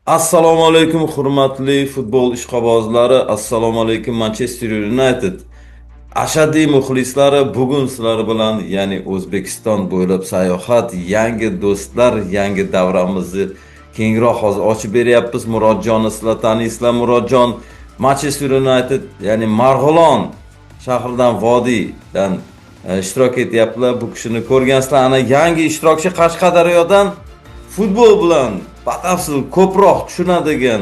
Assalomu alaykum, hurmatli futbol ishqibozlari, assalomu alaykum, Manchester United ashaddiy muxlislari. Bugun sizlar bilan, ya'ni O'zbekiston bo'ylab sayohat, yangi do'stlar, yangi davramizni kengroq hozir ochib beryapmiz. Murodjonni sizlar taniysizlar. Murodjon Manchester United, ya'ni Marg'ilon shahridan, vodiydan ishtirok etyaptilar. Bu kishini ko'rgansizlar. Ana yangi ishtirokchi Qashqadaryodan, futbol bilan batafsil ko'proq tushunadigan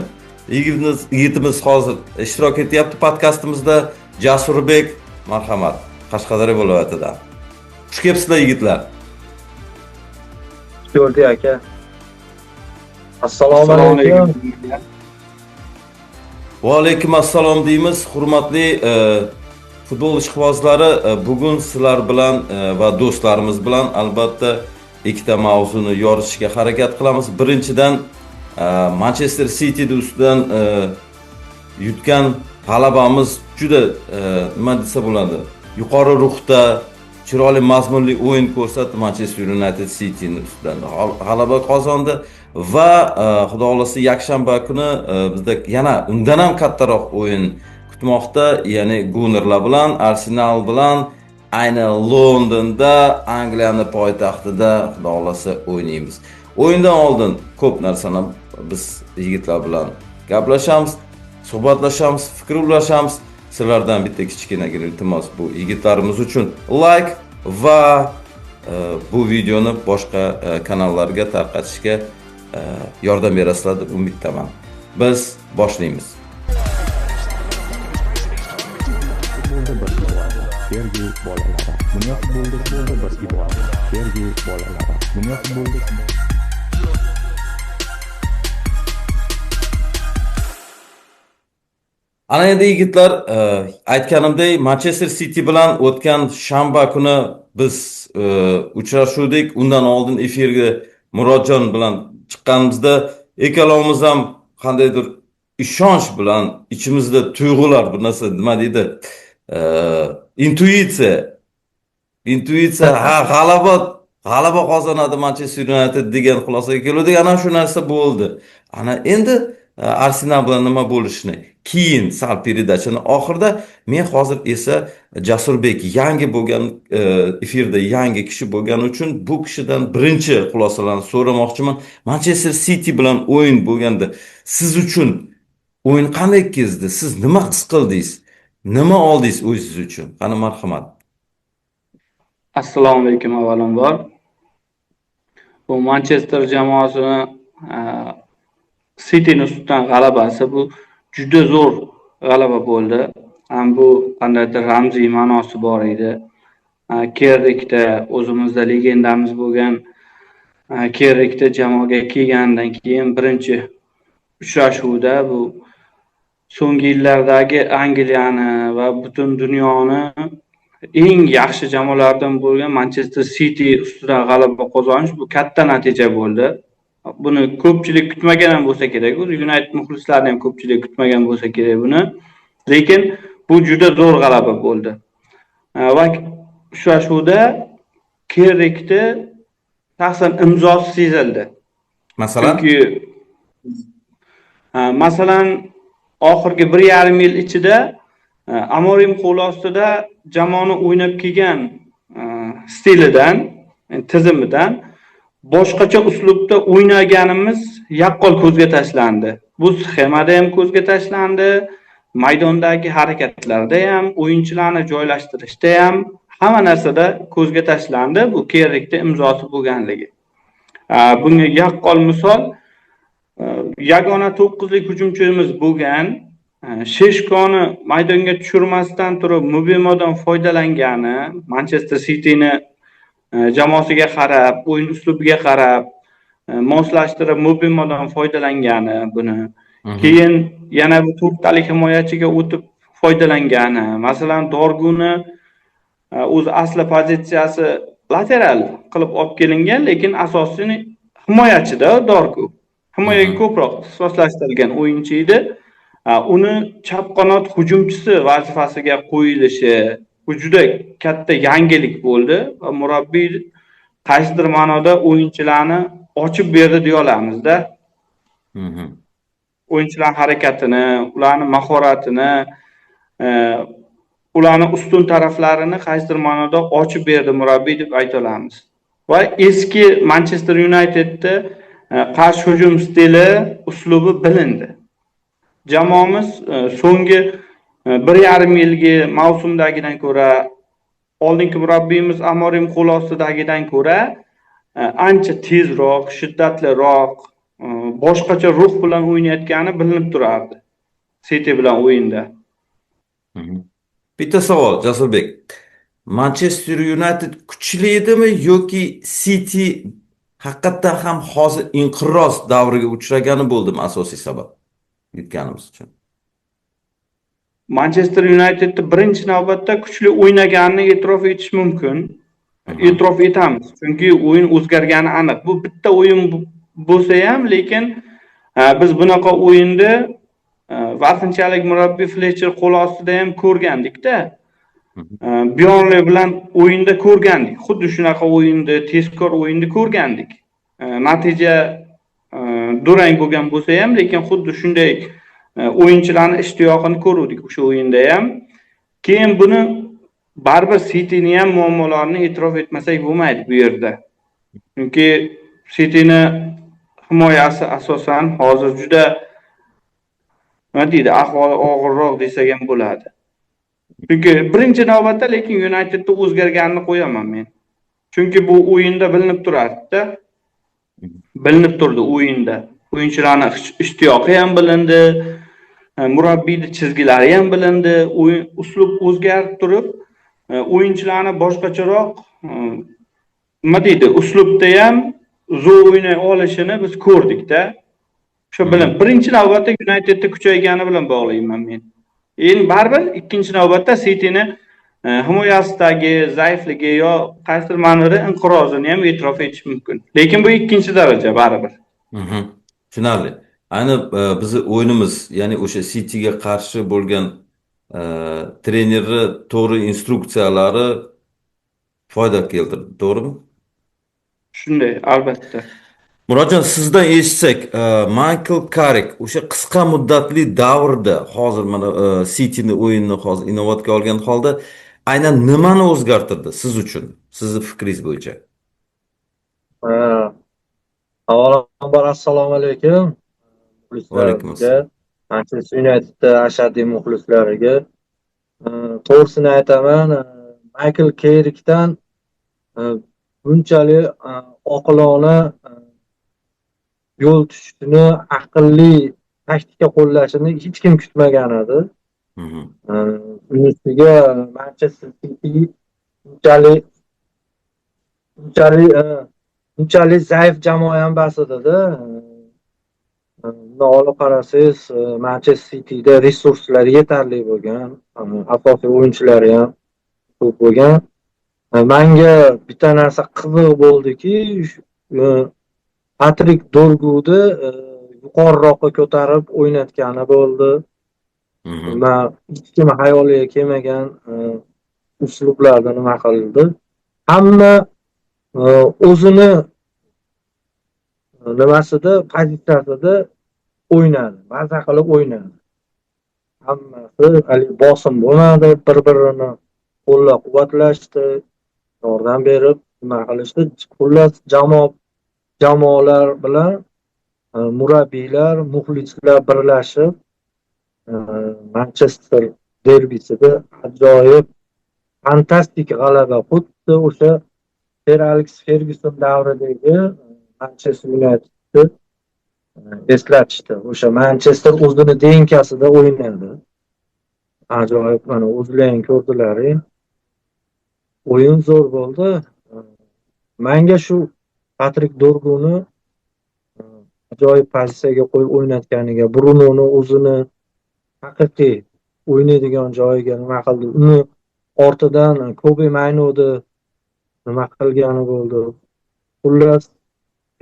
yigitimiz hozir ishtirok etyapti podkastimizda. Jasurbek, marhamat, Qashqadaryo viloyatidan. Xush kelibsizlar, yigitlar. Ko'rdik, aka. Assalomu alaykum. Va alaykum assalom deymiz, hurmatli futbol ishqibozlari. Bugun sizlar bilan va do'stlarimiz bilan albatta ikkita mavzuni yoritishga harakat qilamiz. Birinchidan, Manchester Cityni ustidan yutgan g'alabamiz juda, nima desa bo'ladi, yuqori ruhda, chiroyli, mazmunli o'yin ko'rsatdi. Manchester United Cityni ustidan g'alaba qozondi va xudo xohlasa, yakshanba kuni bizda yana undan ham kattaroq o'yin kutmoqda, ya'ni Gunnerlar bilan, Arsenal bilan ayni Londonda, Angliyani poytaxtida, xudo xohlasa, o'ynaymiz. O'yindan oldin ko'p narsani biz yigitlar bilan gaplashamiz, suhbatlashamiz, fikr ulashamiz. Sizlardan bitta kichkinagina iltimos: bu yigitlarimiz uchun layk va bu videoni boshqa kanallarga tarqatishga yordam berasizlar deb umiddaman. Biz boshlaymiz. Futbolda bir ibora: Fergi bolalari. Dunyo futbolida bir ibora: Fergi bolalari. Dunyo futbolida. Ana endi, yigitlar, aytganimdek, Manchester City bilan o'tgan shanba kuni biz uchrashuvdik. Undan oldin efirga Murodjon bilan chiqqanimizda ikkalamiz ham qandaydir ishonch bilan, ichimizda tuyg'ular, bir narsa, nima deydi, intuitsiya, ha, g'alaba qozonadi Manchester United degan xulosaga keluvdik. Ana shu narsa bo'ldi. Ana endi Arsenal bilan nima bo'lishini keyin, sal передача ni oxirida. Men hozir esa Jasurbek yangi bo'lgan, efirda yangi kishi bo'lgani uchun bu kishidan birinchi xulosalarni so'ramoqchiman. Manchester City bilan o'yin bo'lganda siz uchun o'yin qanday kezdi? Siz nima his qildingiz? Nima oldingiz o'zingiz uchun? Qani, marhamat. Assalomu alaykum avvalambor. Bu Manchester jamoasini Cityni ustidan g'alabasi, bu juda zo'r g'alaba bo'ldi. Ham bu qandaydir ramziy ma'nosi bor edi. Kerrikda, o'zimizda legendamiz bo'lgan Kerrikda jamoaga kelganidan keyin birinchi uchrashuvda bu so'nggi yillardagi Angliyani va butun dunyoni eng yaxshi jamoalardan bo'lgan Manchester City ustidan g'alaba qozonish, bu katta natija bo'ldi. Buni ko'pchilik kutmagan ham bo'lsa kerak. O'zi United muxlislari ham ko'pchilik kutmagan bo'lsa kerak buni. Lekin bu juda zo'r g'alaba bo'ldi. Va uchrashuvda Kerrikni shaxsan imzosi sezildi. Masalan? Chunki masalan, oxirgi 1,5 yil ichida Amorim qo'l ostida jamoani o'ynab kelgan stilidan, tizimidan boshqacha uslubda o'ynaganimiz yaqqol ko'zga tashlandi. Bu sxemada ham ko'zga tashlandi, maydondagi harakatlarda ham, o'yinchilarni joylashtirishda ham, hamma narsada ko'zga tashlandi bu Kerrikda imzosi bo'lganligi. Bunga yaqqol misol, yagona to'qqizlik hujumchimiz bo'lgan Sheshkoni maydonga tushirmasdan turib Mbemodan foydalangani, Manchester Cityni jamoasiga qarab, o'yin uslubiga qarab moslashtirib Mbemodan foydalangani buni. Keyin yana bu to'rttalik himoyachiga o'tib foydalangani, masalan, Dorguni o'zi asli pozitsiyasi lateral qilib olib kelingan, lekin asosini himoyachida Dorgu. Himoyaga ko'proq ixtisoslashtirilgan o'yinchi edi. Uni chap qanot hujumchisi vazifasiga qo'yilishi, bu juda katta yangilik bo'ldi va murabbiy qaysidir ma'noda o'yinchilarni ochib berdi deya olamizda. O'yinchilar harakatini, ularni mahoratini, ularni ustun taraflarini qaysidir ma'noda ochib berdi murabbiy deb ayta olamiz. Va eski Manchester Unitedda qarshi hujum stili, uslubi bilindi. Jamoamiz so'nggi 1,5 yilgi mavsumdagidan ko'ra, oldingi murabbiyimiz Amorim qo'l ostidagidan ko'ra ancha tezroq, shiddatliroq, boshqacha ruh bilan o'ynayotgani bilinib turardi City bilan o'yinda. Bitta savol, Jasurbek. Manchester United kuchli edimi yoki City haqiqatdan ham hozir inqiroz davriga uchragani bo'ldimi asosiy sabab yutganimiz uchun? Manchester Unitedni birinchi navbatda kuchli o'ynaganini e'tirof etish mumkin. E'tirof etamiz. Chunki o'yin o'zgargani aniq. Bu bitta o'yin bo'lsa ham, lekin biz bunaqa o'yinni vaqtinchalik murabbiy Fletcher qo'l ostida ham ko'rgandik-da. Burnley bilan o'yinda ko'rgandik. Xuddi shunaqa o'yinni, tezkor o'yinni ko'rgandik. Natija durang bo'lgan bo'lsa ham, lekin xuddi shunday o'yinchilarni ishtiyoqini ko'ruvdik o'sha o'yinda ham. Keyin buni baribir Cityni ham muammolarini e'tirof etmasak bo'lmaydi bu yerda. Chunki Cityni himoyasi asosan hozir juda, nima deydi, ahvoli og'irroq desak ham bo'ladi. Chunki birinchi navbatda lekin Unitedda o'zgarganini qo'yaman men. Chunki bu o'yinda bilinib turardi-da. Bilinib turdi o'yinda. O'yinchilarning ishtiyoqi ham bilindi, murabbiyning chizgilari ham bilindi. O'yin uslub o'zgarib turib, o'yinchilarni boshqacharoq, nima deydi, uslubda ham zo'r o'ynay olishini biz ko'rdikda. Shu bilan birinchi navbatda Unitedda kuchaygani bilan bog'layman men. Endi baribir ikkinchi navbatda Cityni himoyasidagi zaifligi yo qaysidir ma'noda inqirozini ham e'tirof etish mumkin. Lekin bu ikkinchi daraja baribir. Tushunarli. Ayni bizni o'yinimiz, ya'ni o'sha Cityga qarshi bo'lgan trenerni to'g'ri instruksiyalari foyda keltirdi, to'g'rimi? Shunday, albatta. Murodjon, sizdan eshitsak, Maykl Karrik o'sha qisqa muddatli davrda hozir mana Cityni o'yinini hozir inobatga olgan holda aynan nimani o'zgartirdi siz uchun, sizni fikringiz bo'yicha? Ha. Avvalambor, assalomu alaykum. Va alaykum Muxlislarga, assalom. Manchester Unitedda ashaddiy muxlislariga. To'g'risini aytaman, Maykl Kerrikdan bunchalik oqilona yo'l tutishini, aqlli taktika qo'llashini hech kim kutmagan edi. Uning ustiga Manchester City unchalik zaif jamoa ham emas edi-da. Bundan olib qarasangiz, Manchester Cityda resurslar yetarli bo'lgan, asosiy o'yinchilari ham ko'p bo'lgan. Manga bitta narsa qiziq bo'ldiki, Patrik Dorguni yuqoriroqqa ko'tarib o'ynatgani bo'ldi. Man hech kim xayoliga kelmagan uslublarda nima qildi. Hamma o'zini nimasida, pozitsiyasida o'ynadi, maza qilib o'ynadi. Hammasi haligi bosim bo'lmadi, bir-birini qo'llab-quvvatlashdi, yordam berib nima qilishdi. Xullas, jamoalar bilan murabbiylar, muxlislar birlashib Manchester derbisida ajoyib, fantastik g'alaba, xuddi o'sha Ser Alex Ferguson davridagi Manchester Unitedni eslatishdi. O'sha Manchester o'zini ДНК sida o'ynadi. Ajoyib, mana o'zlaring ko'rdilaring. O'yin zo'r bo'ldi. Manga shu Patrik Dorguni ajoyib pozitsiyaga qo'yib o'ynatganiga, Brunoni o'zini haqiqiy o'ynaydigan joyiga nima qildi. Uni ortidan Kobi Maynoni nima qilgani bo'ldi. Xullas,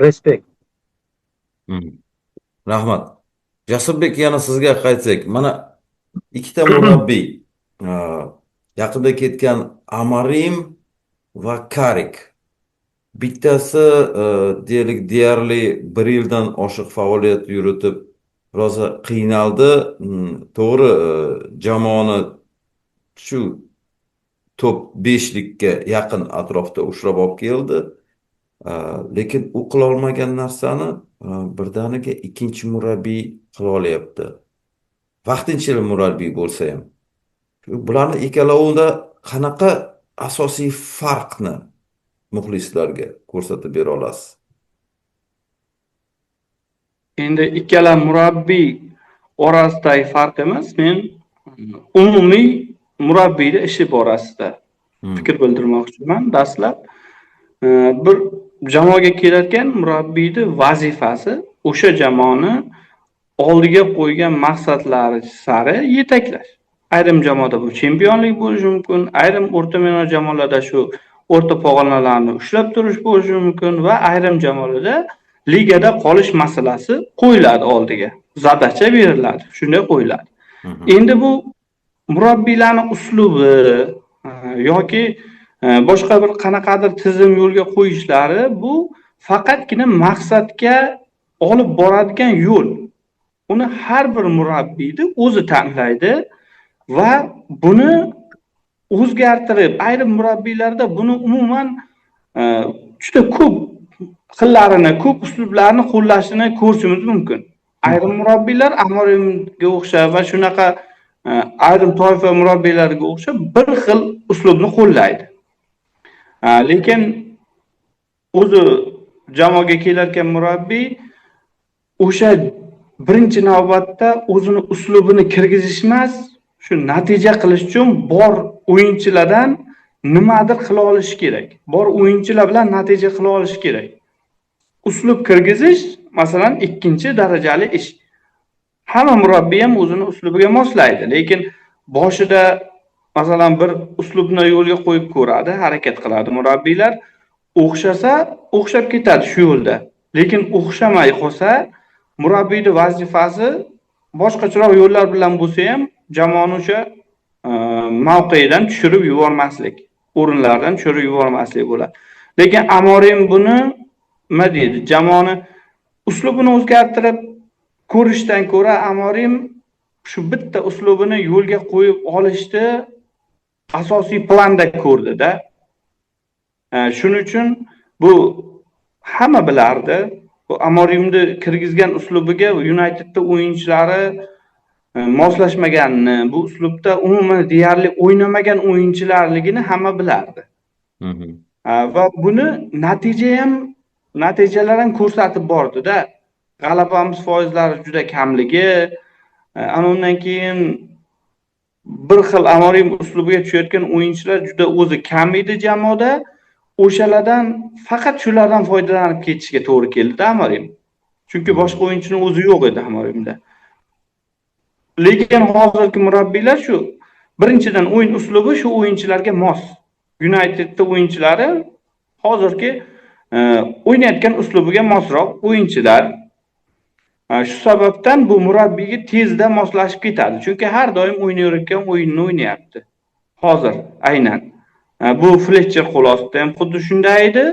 respekt. Rahmat. Jasurbek, yana sizga qaytsak, mana ikkita murabbiy, yaqinda ketgan Amorim va Karik. Bittasi deyarli bir yildan oshiq faoliyat yuritib, rosa qiynaldi. To'g'ri, jamoani shu top 5likka yaqin atrofda ushlab olib keldi. Lekin u qila olmagan narsani birdaniga ikkinchi murabbiy qila olyapti. Vaqtinchalik murabbiy bo'lsa ham. Bularni ikkalovida qanaqa asosiy farqni muxlislarga ko'rsatib bera olasiz? Endi ikkala murabbiy orasidagi farq emas, men umumiy murabbiyni ishi borasida fikr bildirmoqchiman. Dastlab bir jamoaga kelayotgan murabbiyni vazifasi o'sha jamoani oldiga qo'ygan maqsadlari sari yetaklash. Ayrim jamoada bu chempionlik bo'lishi mumkin, ayrim o'rta me'yor jamoalarda shu o'rta pog'onalarni ushlab turish bo'lishi mumkin va ayrim jamoalarda ligada qolish masalasi qo'yiladi oldiga. Zadacha beriladi, shunday qo'yiladi. Endi bu murabbiylarning uslubi yoki boshqa bir qanaqadir tizim yo'lga qo'yishlari bu faqatgina maqsadga olib boradigan yo'l. Uni har bir murabbiyni o'zi tanlaydi va buni o'zgartirib, ayrim murabbiylarda buni umuman juda ko'p xillarini, ko'p uslublarni qo'llashini ko'rishimiz mumkin. Ayrim murabbiylar Amorimga o'xshab va shunaqa ayrim toifa murabbiylarga o'xshab bir xil uslubni qo'llaydi. Lekin o'zi jamoaga kelarkan murabbiy o'sha birinchi navbatda o'zini uslubini kirgizish emas, shu natija qilish uchun bor o'yinchilardan nimadir qila olish kerak. Bor o'yinchilar bilan natija qila olish kerak. Uslub kirgizish, masalan, ikkinchi darajali ish. Hamma murabbiy ham o'zini uslubiga moslaydi, lekin boshida masalan bir uslubni yo'lga qo'yib ko'radi, harakat qiladi murabbiylar. O'xshasa, o'xshab ketadi shu yo'lda. Lekin o'xshamay qolsa, murabbiyning vazifasi boshqacharoq yo'llar bilan bo'lsa ham jamoani o'sha mavqedan tushirib yubormaslik, o'rinlardan tushirib yubormaslik bo'ladi. Lekin Amorim buni nima deydi? Jamoani uslubini o'zgartirib ko'rishdan ko'ra Amorim shu bitta uslubini yo'lga qo'yib olishni asosiy planda ko'rdi-da. Shuning uchun bu hamma bilardi. Bu Amorimni kirgizgan uslubiga Unitedda o'yinchilari moslashmaganini, bu uslubda umuman deyarli o'ynamagan o'yinchilarligini hamma bilardi. Va buni natijalar ham ko'rsatib bordi-da. G'alabamiz foizlari juda kamligi, ana undan keyin bir xil Amorim uslubiga tushayotgan o'yinchilar juda o'zi kam edi jamoada. O'shalardan faqat shulardan foydalanib ketishga to'g'ri keldi Amorim. Chunki boshqa o'yinchining o'zi yo'q edi Amorimda. Lekin hozirgi murabbiylar shu birinchidan o'yin uslubi shu o'yinchilarga mos. Unitedda o'yinchilari hozirgi o'ynayotgan uslubiga mosroq o'yinchilar. Shu sababdan bu murabbiyga tezda moslashib ketadi. Chunki har doim o'ynayotgan o'yinni o'ynayapti. Hozir aynan bu Fletcher qo'l ostida ham xuddi shunday edi.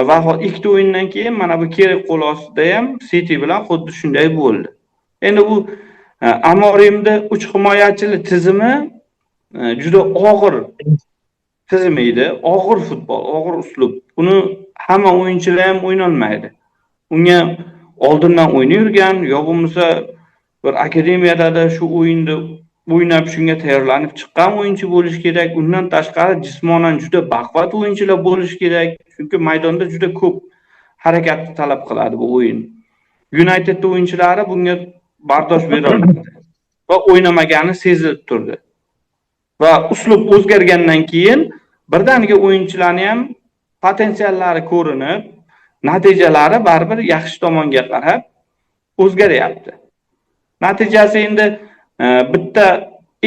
Va ikkita o'yindan keyin mana bu Kerik qo'l ostida ham City bilan xuddi shunday bo'ldi. Endi bu Amorimda 3 himoyachili tizimi juda og'ir tizim edi. Og'ir futbol, og'ir uslub. Uni hamma o'yinchilar ham o'ynolmaydi. Unga oldindan o'ynayurgan yo bo'lmasa bir akademiyada shu o'yinni o'ynab shunga tayyorlanib chiqqan o'yinchi bo'lish kerak. Undan tashqari jismonan juda baquvvat o'yinchilar bo'lish kerak. Chunki maydonda juda ko'p harakatni talab qiladi bu o'yin. Unitedda o'yinchilari bunga bardosh bera olmadi va o'ynamagani sezilib turdi. Va uslub o'zgargandan keyin birdaniga o'yinchilarni ham potensiallari ko'rinib, natijalari baribir yaxshi tomonga qarab o'zgaryapti. Natijasi endi bitta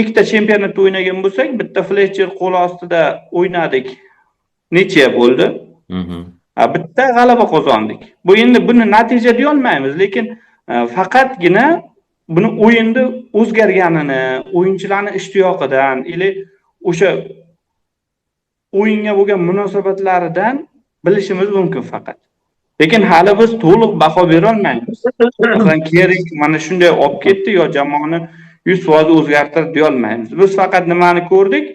ikkita chempionatda o'ynagan bo'lsak, bitta Fletcher qo'l ostida o'ynadik. Necha bo'ldi? Bitta g'alaba qozondik. Bu endi buni natija deya olmaymiz, lekin faqatgina buni o'yinda o'zgarganini, o'yinchilarning ishtiyoqidan ili o'sha o'yinga bo'lgan munosabatlaridan bilishimiz mumkin faqat. Lekin hali biz to'liq baho bera olmaymiz. Masalan, Kerik mana shunday olib ketdi yo jamoani 100% o'zgartirdi deya olmaymiz. Biz faqat nimani ko'rdik?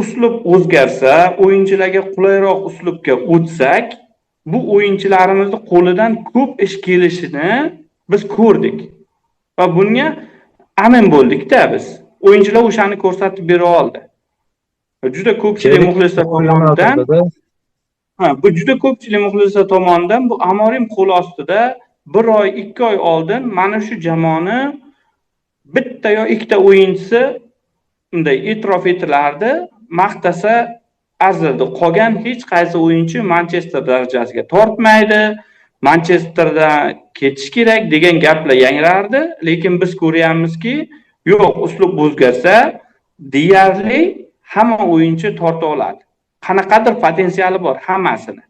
Uslub o'zgarsa, o'yinchilarga qulayroq uslubga o'tsak, bu o'yinchilarimizni qo'lidan ko'p ish kelishini biz ko'rdik. Va bunga amin bo'ldik-da biz. O'yinchilar o'shani ko'rsatib bera oldi. Juda ko'pchilik muxlislar tomonidan bu juda ko'pchilik muxlislar tomonidan bu Amorim qo'l ostida 1 oy, 2 oy oldin mana shu jamoani bitta yo ikkita o'yinchisi unday e'tirof etilardi, maqtasa arzirdi. Qolgan hech qaysi o'yinchi Manchester darajasiga tortmaydi, Manchesterdan ketish kerak degan gaplar yangrardi, lekin biz ko'ryapmizki, yo'q, uslub o'zgarsa, deyarli hamma o'yinchi torta oladi. Qanaqadir potensiali bor hammasini.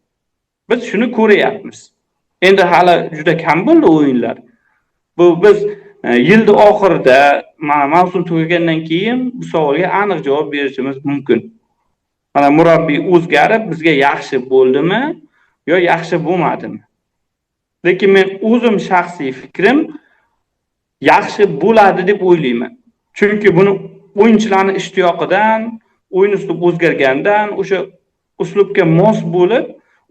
Biz shuni ko'ryapmiz. Endi hali juda kam bo'ldi o'yinlar. Bu biz yilning oxirida, mana mavsum tugagandan keyin bu savolga aniq javob berishimiz mumkin. Mana murabbiy o'zgarib bizga yaxshi bo'ldimi yo yaxshi bo'lmadimi? Lekin men o'zim shaxsiy fikrim yaxshi bo'ladi deb o'ylayman. Chunki buni o'yinchilarning ishtiyoqidan, o'yin uslubi o'zgargandan, o'sha uslubga mos bo'lib,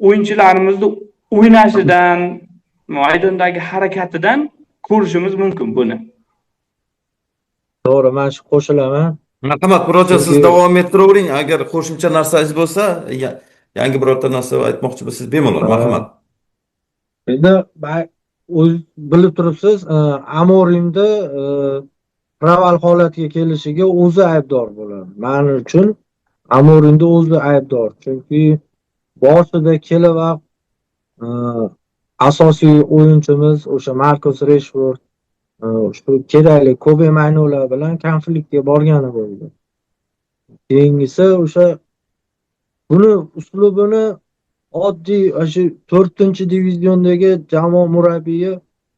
o'yinchilarimizni o'ynashidan, maydondagi harakatidan ko'rishimiz mumkin buni. To'g'ri, men shu qo'shilaman. Marhamat, Murodjon, siz davom ettiravering. Agar qo'shimcha narsangiz bo'lsa, yangi birorta narsa aytmoqchi bo'lsangiz bemalol, marhamat. Endi o'z bilib turibsiz, Amorimni провал holatiga kelishiga o'zi aybdor bo'ladi. Men uchun Amorimni o'zi aybdor. Chunki boshida kelib asosiy o'yinchimiz o'sha Marcus Rashford shu kerakli Kobe Maynolar bilan konfliktga borgani bo'ldi. Keyingisi o'sha buni uslubini oddiy o'sha 4-diviziondagi jamoa murabbiyi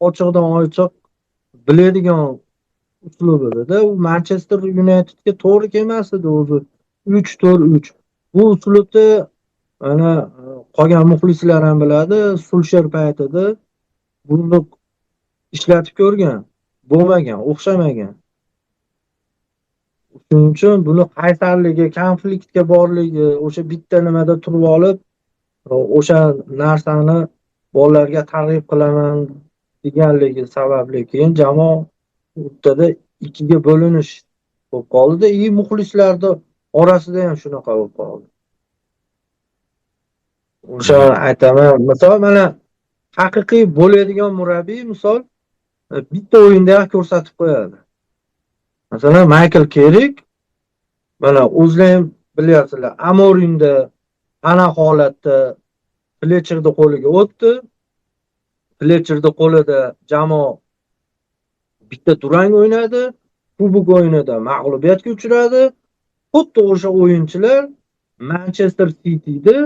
ochiqdan ochiq biladigan uslub edi-da. U Manchester Unitedga to'g'ri kelmas edi o'zi. 3-4-3. Bu uslubda mana qolgan muxlislar ham biladi, Sulsher paytida buni ishlatib ko'rgan, bo'lmagan, o'xshamagan. Shuning uchun buni qaysarligi, konfliktga borligi, o'sha bitta nimada turib olib, o'sha narsani bolalarga targ'ib qilaman deganligi sababli keyin jamoa o'rtada ikkiga bo'linish bo'lib qoldi. И muxlislarni orasida ham shunaqa bo'lib qoldi. O'sha aytaman, misol mana haqiqiy bo'ladigan murabbiy misol bitta o'yinda ko'rsatib qo'yadi. Masalan, Michael Carrick mana o'zlar ham bilyapsizlar, Amorimda ana holatda Fletcherni qo'liga o'tdi. Fletcherni qo'lida jamoa bitta durang o'ynadi, kubok o'yinida mag'lubiyatga uchradi. Xuddi o'sha o'yinchilar Manchester Cityda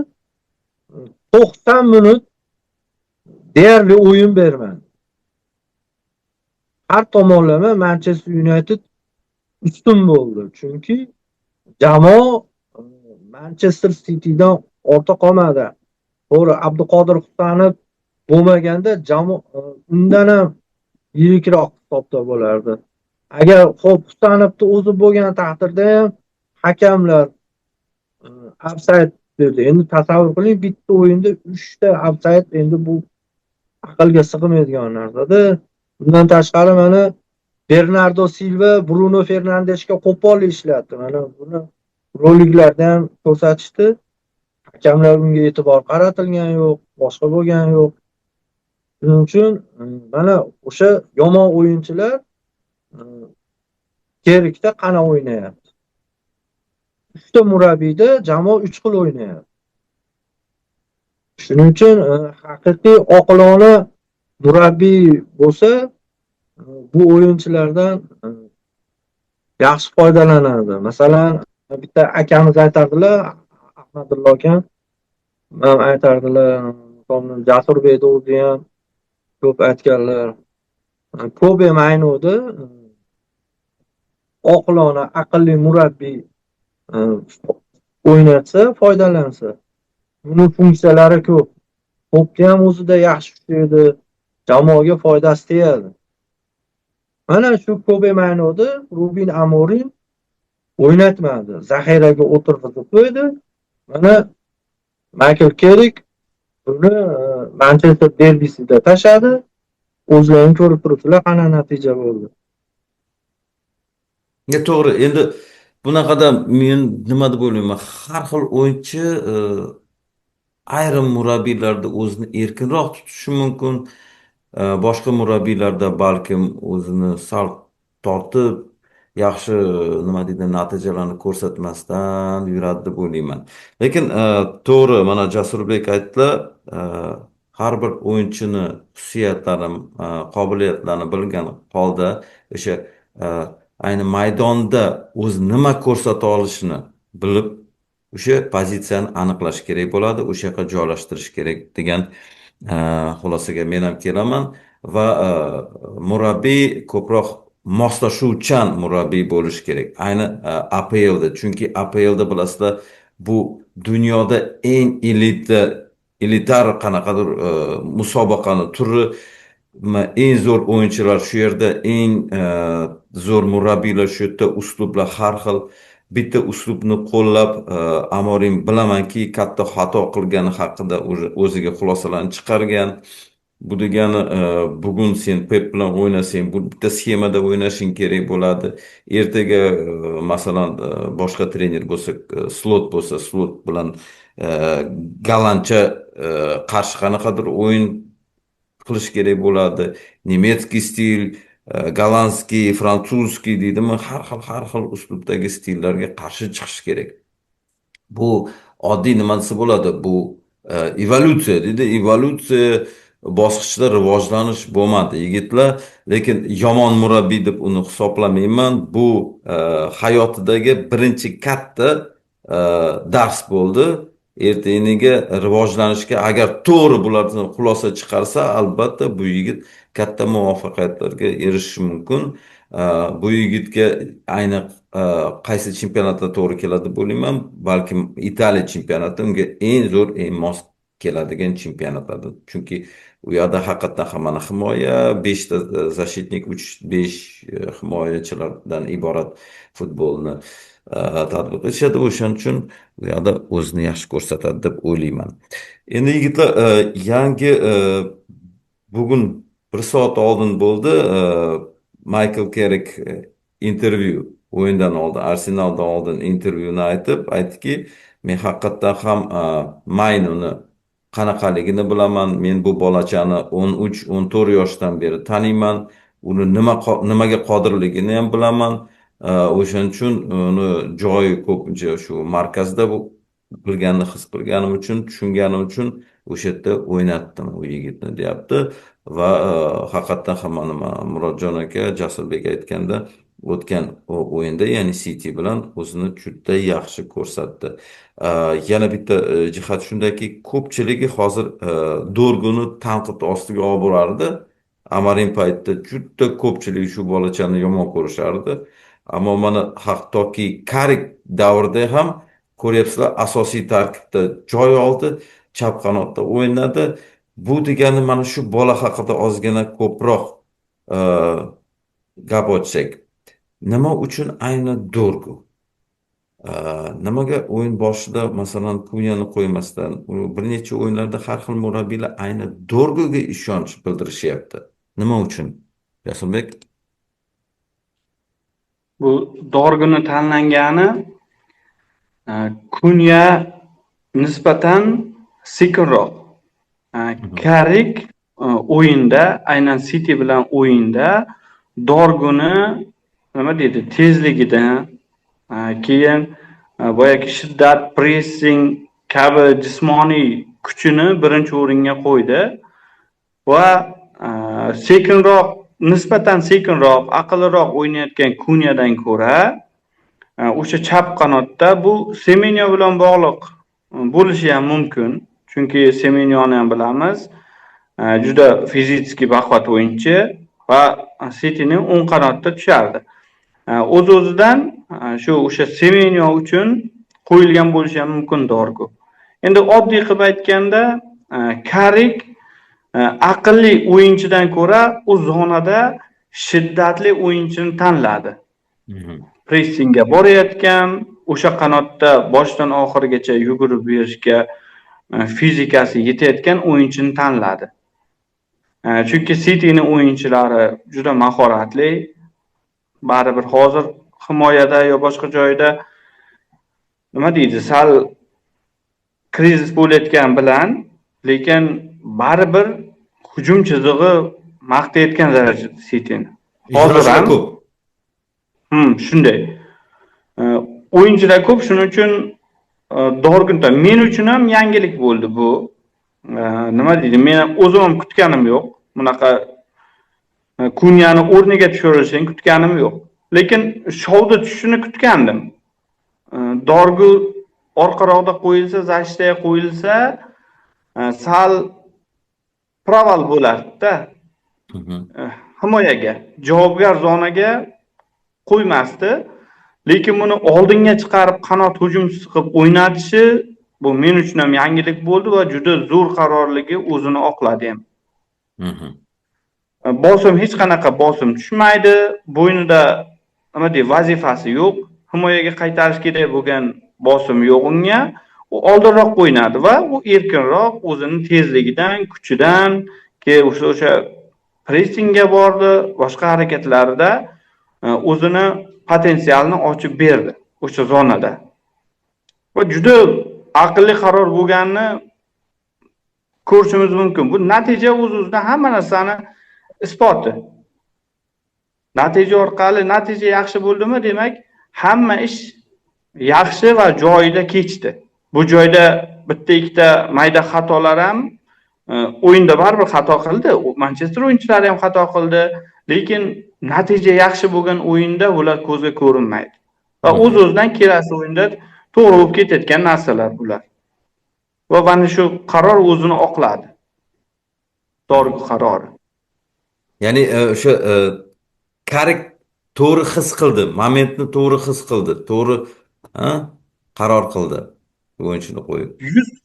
90 minut deyarli o'yin bermadi. Har tomonlama Manchester United ustun bo'ldi. Chunki jamoa Manchester Citydan ortda qolmadi. To'g'ri, Abduqodir Husanov bo'lmaganda jamoa undan ham yirikroq hisobda bo'lardi. Agar xo'p Husanovni o'zi bo'lgan taqdirda ham hakamlar ofsayd berdi. Endi tasavvur qiling, bitta o'yinda 3 ta ofsayd, endi bu aqlga sig'maydigan narsada. Bundan tashqari mana Bernardo Silva Bruno Fernandeshga qo'pol ishlatdi. Mana buni roliklarda ham ko'rsatishdi. Hakamlar unga e'tibor qaratilgan yo'q, boshqa bo'lgan yo'q. Shuning uchun mana o'sha yomon o'yinchilar Kerikda qana o'ynayapti. 3 ta murabbiyda jamoa 3 xil o'ynayapti. Shuning uchun haqiqiy oqilona murabbiy bo'lsa, bu o'yinchilardan yaxshi foydalanadi. Masalan, bitta akamiz aytardilar, Ahmadullo akam, ham aytardilar, Jasurbekni o'zi ham ko'p aytganlar. Kobe Maynudi oqilona, aqlli murabbiy o'ynatsa, foydalansa. Buni funksiyalari ko'p. To'pni ham o'zida yaxshi tushadi, jamoaga foydasi tegadi. Mana shu Kobe Maynoni Rubin Amorim o'ynatmadi. Zaxiraga o'tirg'izib qo'ydi. Mana Michael Carrick buni Manchester derbisida tashadi. O'zlaring ko'rib turibsizlar, qanday natija bo'ldi. Ya to'g'ri, endi bunaqada men nima deb o'ylayman, har xil o'yinchi ayrim murabbiylarda o'zini erkinroq tutishi mumkin, boshqa murabbiylarda balkim o'zini sal tortib, yaxshi nima deydi, natijalarni ko'rsatmasdan yuradi deb o'ylayman. Lekin to'g'ri, mana Jasurbek aytdilar, har bir o'yinchini xususiyatlarini, qobiliyatlarini bilgan holda o'sha ayni maydonda o'zi nima ko'rsata olishini bilib, o'sha pozitsiyani aniqlash kerak bo'ladi, o'sha yoqqa joylashtirish kerak degan xulosaga men ham kelaman va murabbiy ko'proq moslashuvchan murabbiy bo'lishi kerak. Ayni APLda, chunki APLda bilasizlar, bu dunyoda eng elitar qanaqadir musobaqani turi, eng zo'r o'yinchilar shu yerda, eng zo'r murabbiylar shu yerda, uslublar har xil. Bitta uslubni qo'llab, Amorim bilamanki katta xato qilgani haqida o'ziga xulosalarni chiqargan. Bu degani bugun sen Pep bilan o'ynasang, bu bitta sxemada o'ynashing kerak bo'ladi. Ertaga masalan boshqa trener bo'lsa, Slot bo'lsa, Slot bilan gollandcha qarshi qanaqadir o'yin qilish kerak bo'ladi. Немецкий стиль, голландский, французский deydimi, har xil har xil uslubdagi stillarga qarshi chiqish kerak. Bu oddiy nima desa bo'ladi? Bu evolyutsiya deydi. Evolyutsiya bosqichda rivojlanish bo'lmadi, yigitlar, lekin yomon murabbiy deb uni hisoblamayman. Bu hayotidagi birinchi katta dars bo'ldi. Ertangiga rivojlanishga agar to'g'ri bulardan xulosa chiqarsa, albatta bu yigit katta muvaffaqiyatlarga erishishi mumkin. Bu yigitga ayni qaysi chempionatda to'g'ri keladi deb o'ylayman, balkim Italiya chempionati unga eng zo'r, eng mos keladigan chempionatlardan. Chunki u yoqda haqiqatdan ham mana himoya, beshta защитник, uch, besh himoyachilardan iborat futbolni tatbiq etishadi. O'shaning uchun u yoqda o'zini yaxshi ko'rsatadi deb o'ylayman. Endi yigitlar, yangi bugun bir soat oldin bo'ldi, Michael Carrick intervyu, o'yindan oldin, Arsenaldan oldin intervyuni aytib, aytdiki, men haqiqatdan ham Maynuni qanaqaligini bilaman. Men bu bolachani 13-14 yoshdan beri taniyman. Uni nimaga qodirligini ham bilaman. O'shaning uchun uni joyi ko'pincha shu markazda bilganini his qilganim uchun, tushunganim uchun o'sha yerda o'ynatdim u yigitni, deyapti. Va haqiqatdan ham mana Murodjon aka, Jasurbek aytganda, o'tgan o'yinda, ya'ni City bilan o'zini juda yaxshi ko'rsatdi. Yana bitta jihat shundaki, ko'pchiligi hozir Dorguni tanqid ostiga olib borardi. Amorim paytida juda ko'pchilik shu bolachani yomon ko'rishardi. Ammo mana hattoki Karik davrida ham ko'ryapsizlar, asosiy tarkibda joy oldi, chap qanotda o'ynadi. Bu degani mana shu bola haqida ozgina ko'proq gap ochsak. Nima uchun ayni Dorgu? Nimaga o'yin boshida masalan Kunyani qo'ymasdan, bir necha o'yinlarda har xil murabbiylar ayni Dorguga ishonch bildirishyapti. Nima uchun? Jasurbek? Bu Dorguni tanlangani Kunya nisbatan sekinroq. Karik o'yinda, aynan City bilan o'yinda Dorguni nima deydi, tezligidan, keyin boyagi shiddat, pressing kabi jismoniy kuchini birinchi o'ringa qo'ydi va sekinroq, nisbatan sekinroq, aqlliroq o'ynayotgan Kunyadan ko'ra o'sha chap qanotda bu Semenyo bilan bog'liq bo'lishi ham mumkin. Chunki Semenyoni ham bilamiz, juda fizически baquvvat o'yinchi va Cityning o'ng qanotda tushardi. O'z-o'zidan shu o'sha Semenyo uchun qo'yilgan bo'lishi ham mumkin Dorgu. Endi oddiy qilib aytganda, Karrik aqlli o'yinchidan ko'ra u zonada shiddatli o'yinchini tanladi. Pressingga borayotgan, o'sha qanotda boshdan oxirigacha yugurib berishga fizikasi yetayotgan o'yinchini tanladi. Chunki Cityning o'yinchilari juda mahoratli. Baribir hozir himoyada yo boshqa joyda nima deydi, sal krizis bo'layotgan bilan, lekin baribir hujum chizig'i maqtayotgan darajada Cityni. Hozir ham ko'p. Shunday. O'yinchilar ko'p, shuning uchun Dorgunta men uchun ham yangilik bo'ldi bu. Nima deydi, men o'zim ham kutganim yo'q. Bunaqa Kunyani o'rniga tushirilishini kutganim yo'q. Lekin Shouda tushishini kutgandim. Dorgu orqaroqda qo'yilsa, zashtaga qo'yilsa, sal proval bo'lardi-da. Himoyaga, javobgar zonaga qo'ymasdi. Lekin buni oldinga chiqarib qanot hujumchisi qilib o'ynatishi bu men uchun ham yangilik bo'ldi va juda zo'r qarorligi o'zini oqladi ham. Bosim, hech qanaqa bosim tushmaydi, bo'ynida nima deydi, vazifasi yo'q, himoyaga qaytarish kerak bo'lgan bosim yo'q unga. U oldinroq o'ynadi va u erkinroq o'zini tezligidan, kuchidan, keyin o'sha pressingga bordi, boshqa harakatlarida o'zini potensialini ochib berdi o'sha zonada. Va juda aqlli qaror bo'lganini ko'rishimiz mumkin. Bu natija o'z-o'zidan hamma narsani isboti. Natija orqali natija yaxshi bo'ldimi, demak hamma ish yaxshi va joyida kechdi. Bu joyda bitta ikkita mayda xatolar ham o'yinda baribir xato qildi. Manchester o'yinchilari ham xato qildi, lekin natija yaxshi bo'lgan o'yinda ular ko'zga ko'rinmaydi. Va o'z-o'zidan kelasi o'yinda to'g'ri bo'lib ketayotgan narsalar bular. Va mana shu qaror o'zini oqladi. To'g'ri qarori. Ya'ni o'sha Karrik to'g'ri his qildi, momentni to'g'ri his qildi, to'g'ri qaror qildi o'yinchini qo'yib.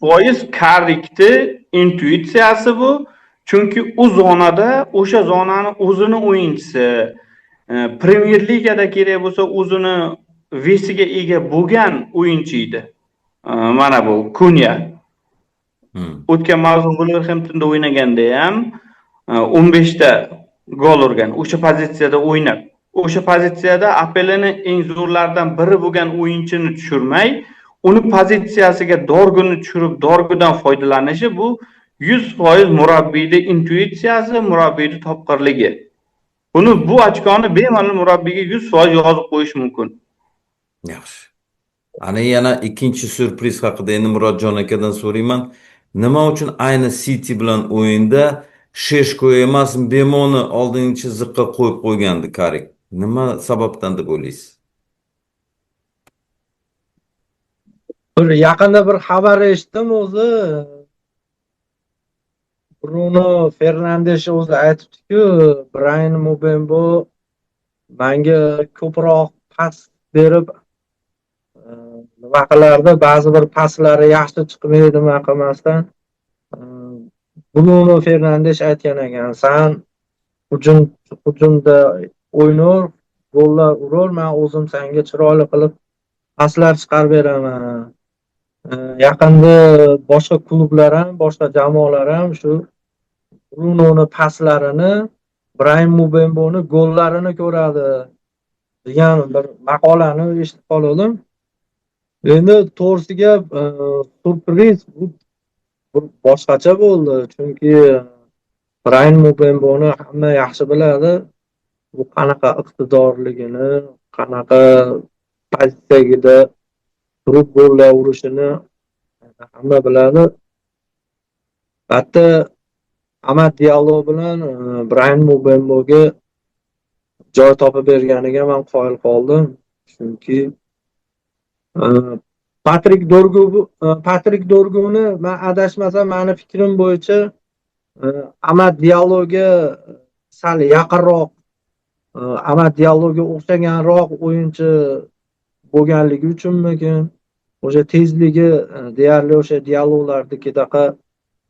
100% Karrikni intuitsiyasi bu. Chunki u zonada o'sha zonani o'zini o'yinchisi, Premier Ligada kerak bo'lsa o'zini vesiga ega bo'lgan o'yinchi edi. Mana bu Kunya. O'tgan mavsum Wolverhamptonda o'ynaganda ham 15 ta gol urgan, o'sha pozitsiyada o'ynab. O'sha pozitsiyada APLni eng zo'rlaridan biri bo'lgan o'yinchini tushirmay, uni pozitsiyasiga Dorguni tushirib, Dorgudan foydalanishi bu 100% murabbiyning intuitsiyasi, murabbiyning topqirligi. Buni, bu ochkoni bemalol murabbiyga 100% yozib qo'yish mumkin. Yaxshi. Ana yana ikkinchi syurpriz haqida endi Murodjon akadan so'rayman. Nima uchun ayni City bilan o'yinda Sheshko emas, Mbemoni oldingi chiziqqa qo'yib qo'ygandi Karrik? Nima sababdan deb o'ylaysiz? Bir yaqinda bir xabar eshitdim o'zi. Bruno Fernandes o'zi aytibdi-ku, Brian Mbembo menga ko'proq pas berib nima qilardi, ba'zi bir paslari yaxshi chiqmaydi, nima qilmasdan. Bruno Fernandes aytgan ekan, san hujumda o'ynar, gollar urur, men o'zim senga chiroyli qilib paslar chiqarib beraman. Yaqinda boshqa klublar ham, boshqa jamoalar ham shu Brunoni paslarini, Brian Mbemboni gollarini ko'radi degan bir maqolani eshitib qoldim. Endi to'g'risiga surpriz bu boshqacha bo'ldi, chunki Brian Mbemboni hamma yaxshi biladi. Bu qanaqa iqtidorligini, qanaqa pozitsiyada turib gollar urishini hamma biladi. Hatto Amad Diallo bilan Brian Mbemboga joy topib berganiga men qoyil qoldim, chunki Patrik Dorguni men adashmasam, meni fikrim bo'yicha Amad Dialloga sal yaqinroq, Amad Dialloga o'xshaganroq o'yinchi bo'lganligi uchunmikin, o'sha tezligi deyarli o'sha Diallolarnikidaqa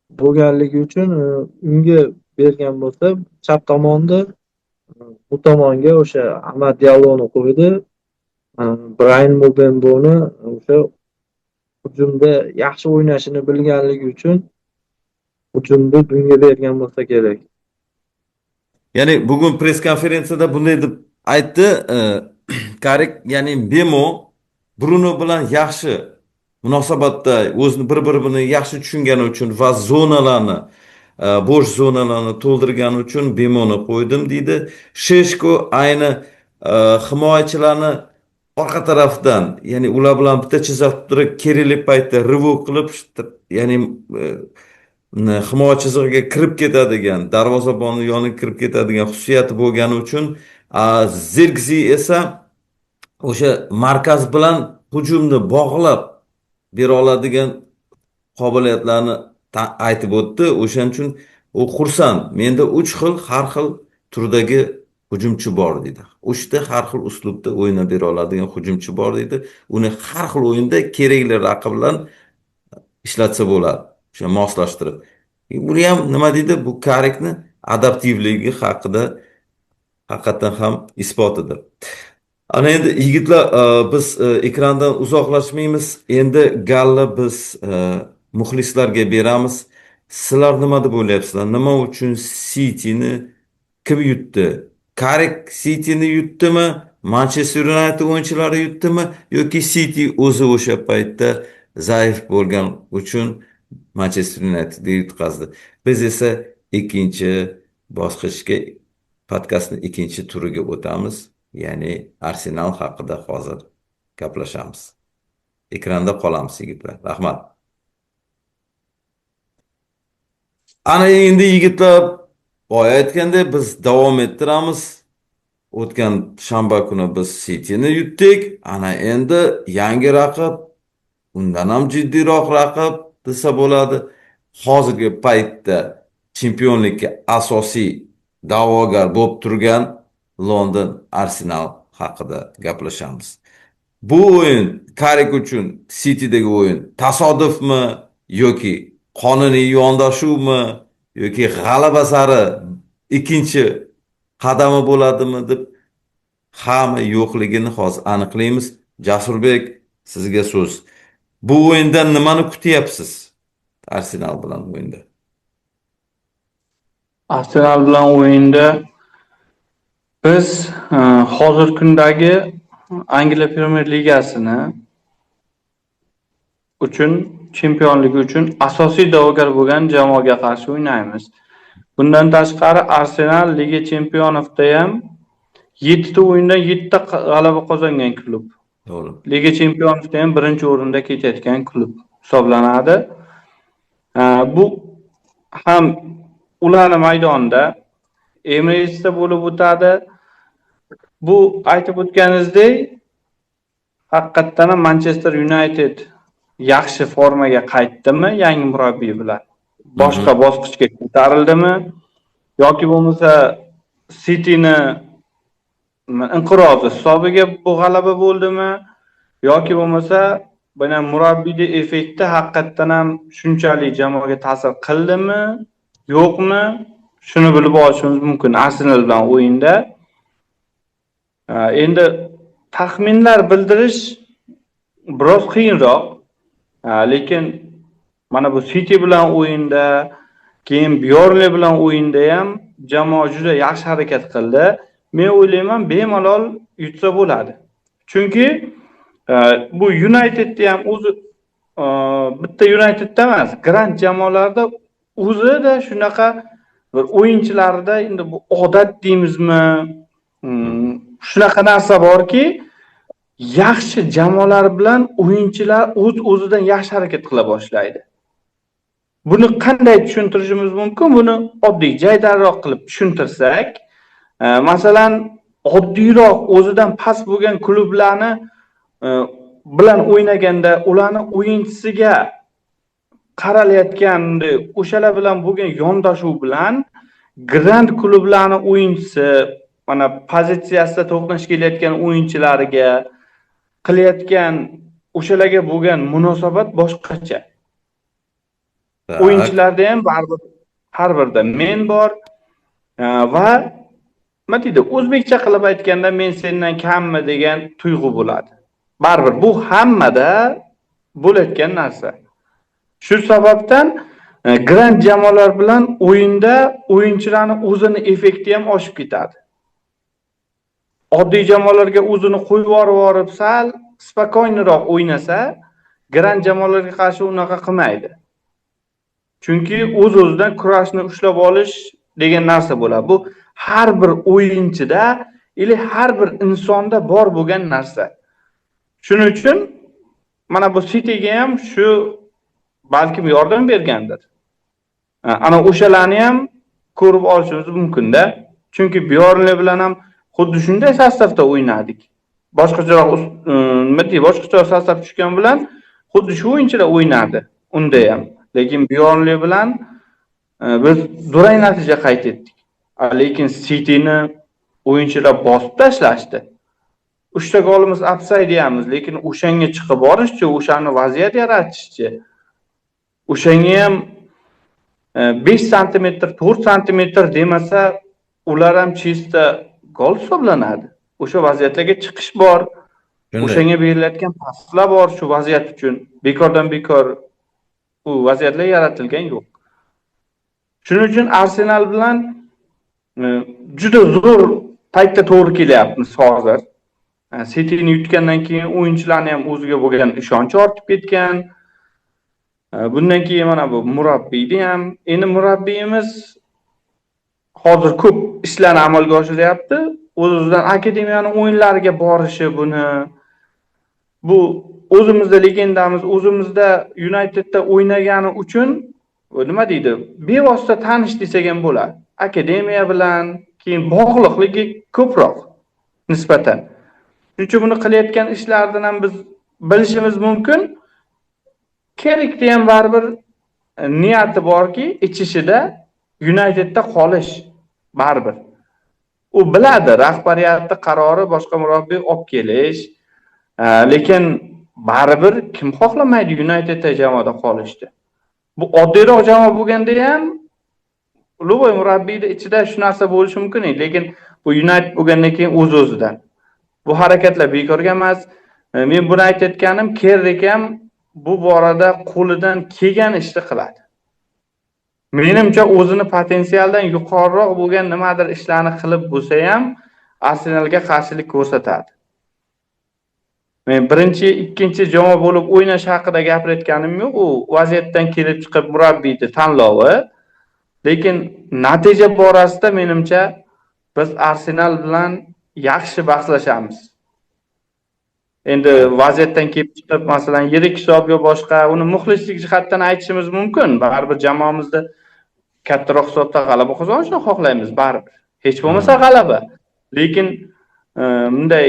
bo'lganligi uchun unga bergan bo'lsa, chap tomonda bu tomonga o'sha Amad Dialloni qo'ydi. Brayan Mbemboni o'sha hujumda yaxshi o'ynashini bilganligi uchun hujumni bunga bergan bo'lsa kerak. Ya'ni bugun press konferensiyada bunday deb aytdi, Karik, ya'ni Mbemo Bruno bilan yaxshi munosabatda, o'zini bir-birini yaxshi tushungani uchun va zonalarni, bo'sh zonalarni to'ldirgani uchun Mbemoni qo'ydim deydi. Sheshko ayni himoyachilarni orqa tarafdan, ya'ni ular bilan bitta chiziq turib, kerakli paytda рывок qilib, ya'ni himoya chizig'iga kirib ketadigan, darvozabonni yoniga kirib ketadigan xususiyati bo'lgani uchun, Zirkzi esa o'sha markaz bilan hujumni bog'lab bera oladigan qobiliyatlarni aytib o'tdi. O'shaning uchun u xursand. Menda 3 xil har xil turdagi hujumchi bor deydi. 3ta har xil uslubda o'ynab bera oladigan hujumchi bor deydi. Uni har xil o'yinda kerakli raqib bilan ishlatsa bo'ladi. O'sha moslashtirib. Buni ham nima deydi? Bu Karikni adaptivligi haqida haqiqatan ham isbotidir. Ana endi yigitlar, biz ekrandan uzoqlashmaymiz. Endi galla biz muxlislarga beramiz. Sizlar nima deb o'ylayapsizlar? Nima uchun Cityni kim yutdi? Karik Cityni yutdimi? Manchester United o'yinchilari yutdimi yoki City o'zi o'sha paytda zaif bo'lgan uchun Manchester Unitedga yutqazdi? Biz esa ikkinchi bosqichga, podkastning ikkinchi turiga o'tamiz. Ya'ni Arsenal haqida hozir gaplashamiz. Ekranda qolamiz yigitlar. Rahmat. Ana endi yigitlar, boya aytgandek biz davom ettiramiz. O'tgan shanba kuni biz Cityni yutdik. Ana endi yangi raqib, undan ham jiddiyroq raqib desa bo'ladi. Hozirgi paytda chempionlikka asosiy da'vogar bo'lib turgan London Arsenal haqida gaplashamiz. Bu o'yin Karik uchun City'dagi o'yin tasodifmi yoki qonuniy yondashuvmi yoki g'alaba sari ikkinchi qadami bo'ladimi deb hamma yo'qligini hozir aniqlaymiz. Jasurbek, sizga so'z. Bu o'yindan nimani kutyapsiz? Arsenal bilan o'yinda. Arsenal bilan o'yinda biz hozir kundagi Angliya Premier Ligasini uchun chempionligi uchun asosiy da'vogar bo'lgan jamoaga qarshi o'ynaymiz. Bundan tashqari Arsenal Liga Chempionovda ham 7 ta o'yindan 7 ta g'alaba qozongan klub. To'g'ri. Liga Chempionovda ham birinchi o'rinda ketayotgan klub hisoblanadi. Bu ham ularning maydonida Emiratesda bo'lib o'tadi. Bu aytib o'tganingizdek, haqiqatdan ham Manchester United yaxshi formaga qaytdimi yangi murabbiy bilan? Boshqa bosqichga ko'tarildimi yoki bo'lmasa Cityni inqirozi hisobiga bu g'alaba bo'ldimi yoki bo'lmasa buni murabbiyning effekti haqiqatdan ham shunchalik jamoaga ta'sir qildimi, yo'qmi? Shuni bilib olishimiz mumkin Arsenal bilan o'yinda. Endi taxminlar bildirish biroz qiyinroq. Lekin mana bu City bilan o'yinda, keyin Burnley bilan o'yinda ham jamoa juda yaxshi harakat qildi. Men o'ylayman, bemalol yutsa bo'ladi. Chunki bu Unitedda ham o'zi bitta Unitedda emas, grand jamoalarda o'zida shunaqa bir o'yinchilarda endi bu odat deymizmi, shunaqa narsa borki, yaxshi jamoalar bilan o'yinchilar o'z-o'zidan yaxshi harakat qila boshlaydi. Buni qanday tushuntirishimiz mumkin? Buni oddiy, jaydarroq qilib tushuntirsak, masalan, oddiyroq o'zidan past bo'lgan klublarni bilan o'ynaganda ularni o'yinchisiga qaralayotgan o'shalar bilan bo'lgan yondashuv bilan grand klublarni o'yinchisi mana pozitsiyasida to'qnash kelayotgan o'yinchilariga qilayotgan o'shalarga bo'lgan munosabat boshqacha. O'yinchilarda ham baribir har birda men bor va nima deydi, o'zbekcha qilib aytganda men sendan kammi degan tuyg'u bo'ladi. Baribir bu hammada bo'layotgan narsa. Shu sababdan grand jamoalar bilan o'yinda o'yinchilarning o'zini effekti ham oshib ketadi. Oddiy jamoalarga o'zini qo'yib yuborib sal spokойniroq o'ynasa, grand jamoalarga qarshi unaqa qilmaydi. Chunki o'z-o'zidan kurashni ushlab olish degan narsa bo'ladi. Bu har bir o'yinchida ili har bir insonda bor bo'lgan narsa. Shuning uchun mana bu Cityga ham shu balkim yordam bergandir. Ana o'shalarni ham ko'rib olishimiz mumkin-da. Chunki Burnley bilan ham xuddi shunday sostavda o'ynadik. Boshqacharoq nima deydi, boshqacharoq sostav tushgan bilan xuddi shu o'yinchilar o'ynadi unda ham. Lekin Burnley bilan biz durang natija qayd etdik. Lekin Cityni o'yinchilar bosib tashlashdi. 3 ta golimiz ofsayd deyamiz, lekin o'shanga chiqib borishchi, o'shani vaziyat yaratishchi, o'shanga ham 5 santimetr, 4 santimetr demasa, ular ham chista gol hisoblanadi. O'sha vaziyatlarga chiqish bor. O'shanga berilayotgan paslar bor shu vaziyat uchun. Bekordan bekor u vaziyatlar yaratilgan yo'q. Shuning uchun Arsenal bilan juda zo'r paytda to'g'ri kelyapmiz hozir. Cityni yutgandan keyin o'yinchilarning ham o'ziga bo'lgan ishonchi ortib ketgan. Bundan keyin mana bu murabbiyni ham, endi murabbiyimiz hozir ko'p ishlarni amalga oshiryapti. O'z-o'zidan akademiyaning o'yinlariga borishi, buni bu o'zimizda legendamiz, o'zimizda Unitedda o'ynagani uchun nima deydi, bevosita tanish desak ham bo'ladi. Akademiya bilan keyin bog'liqligi ko'proq nisbatan. Shuning uchun buni qilayotgan ishlaridan ham biz bilishimiz mumkin. Kerikda ham baribir niyati borki, ichishida Unitedda qolish baribir. U biladi, rahbariyatning qarori boshqa murabbiy olib kelish, lekin baribir kim xohlamaydi Unitedda jamoada qolishni? Bu oddiyroq jamoa bo'lganda ham любой murabbiyning ichida shu narsa bo'lishi mumkin edi, lekin bu United bo'lgandan keyin o'z-o'zidan. Bu harakatlar bekorga emas. Men buni aytayotganim, Kerrik ham bu borada qo'lidan kelgan ishni qiladi. Menimcha o'zini potensialdan yuqoriroq bo'lgan nimadir ishlarni qilib bo'lsa ham Arsenalga qarshilik ko'rsatadi. Men birinchi, ikkinchi jamoa bo'lib o'ynash haqida gapirayotganim yo'q. U vaziyatdan kelib chiqib murabbiyning tanlovi. Lekin natija borasida menimcha biz Arsenal bilan yaxshi bahslashamiz. Endi vaziyatdan kelib chiqib, masalan, yirik hisob yo boshqa, uni muxlislik jihatdan aytishimiz mumkin. Baribir jamoamizda kattaroq hisobda g'alaba qozonishni xohlaymiz baribir. Hech bo'lmasa g'alaba. Lekin bunday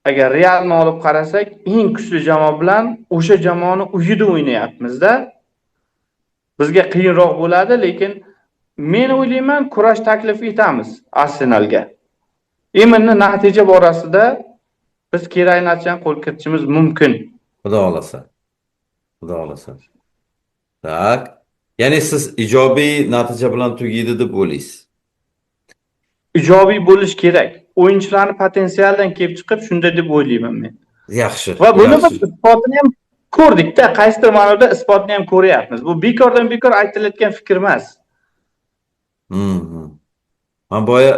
agar Realni olib qarasak, eng kuchli jamoa bilan o'sha jamoani uyida o'ynayapmiz-da. Bizga qiyinroq bo'ladi, lekin men o'ylayman, kurash taklif etamiz Arsenalga. Endi natija borasida biz kerakli natijani qo'lga kiritishimiz mumkin. Xudo xolasa. Xudo xolasa. Так. Ya'ni siz ijobiy natija bilan tugaydi deb o'ylaysiz. Ijobiy bo'lish kerak. O'yinchilarning potensialidan kelib chiqib shunday deb o'ylayman men. Yaxshi. Va buni biz isbotini ham ko'rdikda, qaysidir ma'noda isbotini ham ko'ryapmiz. Bu bekordan bekor aytilayotgan fikr emas. Men boya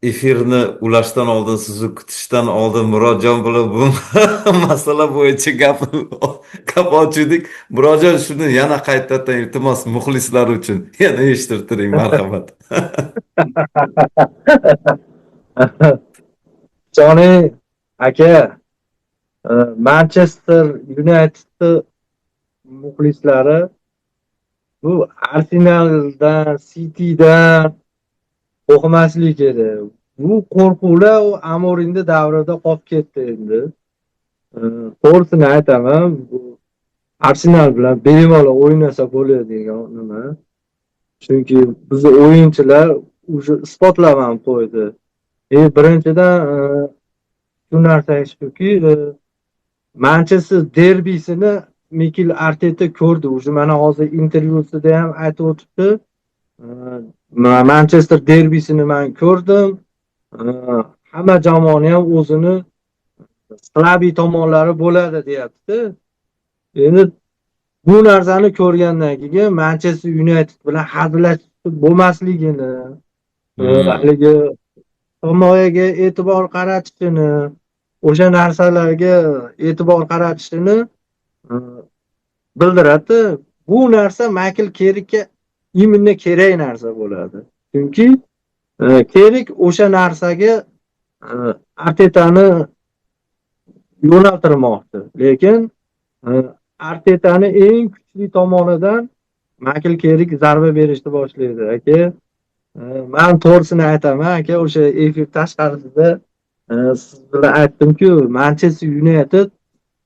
efirni ulashdan oldin, sizni kutishdan oldin Murodjon bilan bu masala bo'yicha gap ochdik. Murodjon, shuni yana qaytadan iltimos muxlislar uchun yana eshittirtiring, marhamat. Joni aka, Manchester Unitedni muxlislari bu Arsenaldan, Citydan qo'rqmaslik kerak. Bu qo'rquvlar u Amorimni davrida qolib ketdi endi. To'g'risini aytaman, bu Arsenal bilan bemalol o'ynasa bo'ladigan nima. Chunki bizni o'yinchilar уже isbotlab ham qo'ydi. Birinchidan shu narsa shuki, Manchester derbisini Mikel Arteta ko'rdi. Уже mana hozir intervyusida ham aytib o'tibdi. Manchester derbisini men ko'rdim. Hamma jamoani ham o'zini слабый tomonlari bo'ladi deyapti. Endi bu narsani ko'rgandan keyin Manchester United bilan hazillashib bo'lmasligini, haligi himoyaga e'tibor qaratishini, o'sha narsalarga e'tibor qaratishini bildiradi. Bu narsa Michael Kerrikka именно kerak narsa bo'ladi. Chunki Kerrik o'sha narsaga Artetani yo'naltirmoqchi. Lekin Artetani eng kuchli tomonidan Michael Kerrik zarba berishni boshlaydi. Aka, men to'g'risini aytaman, aka, o'sha efir tashqarisida siz bilan aytdim-ku, Manchester United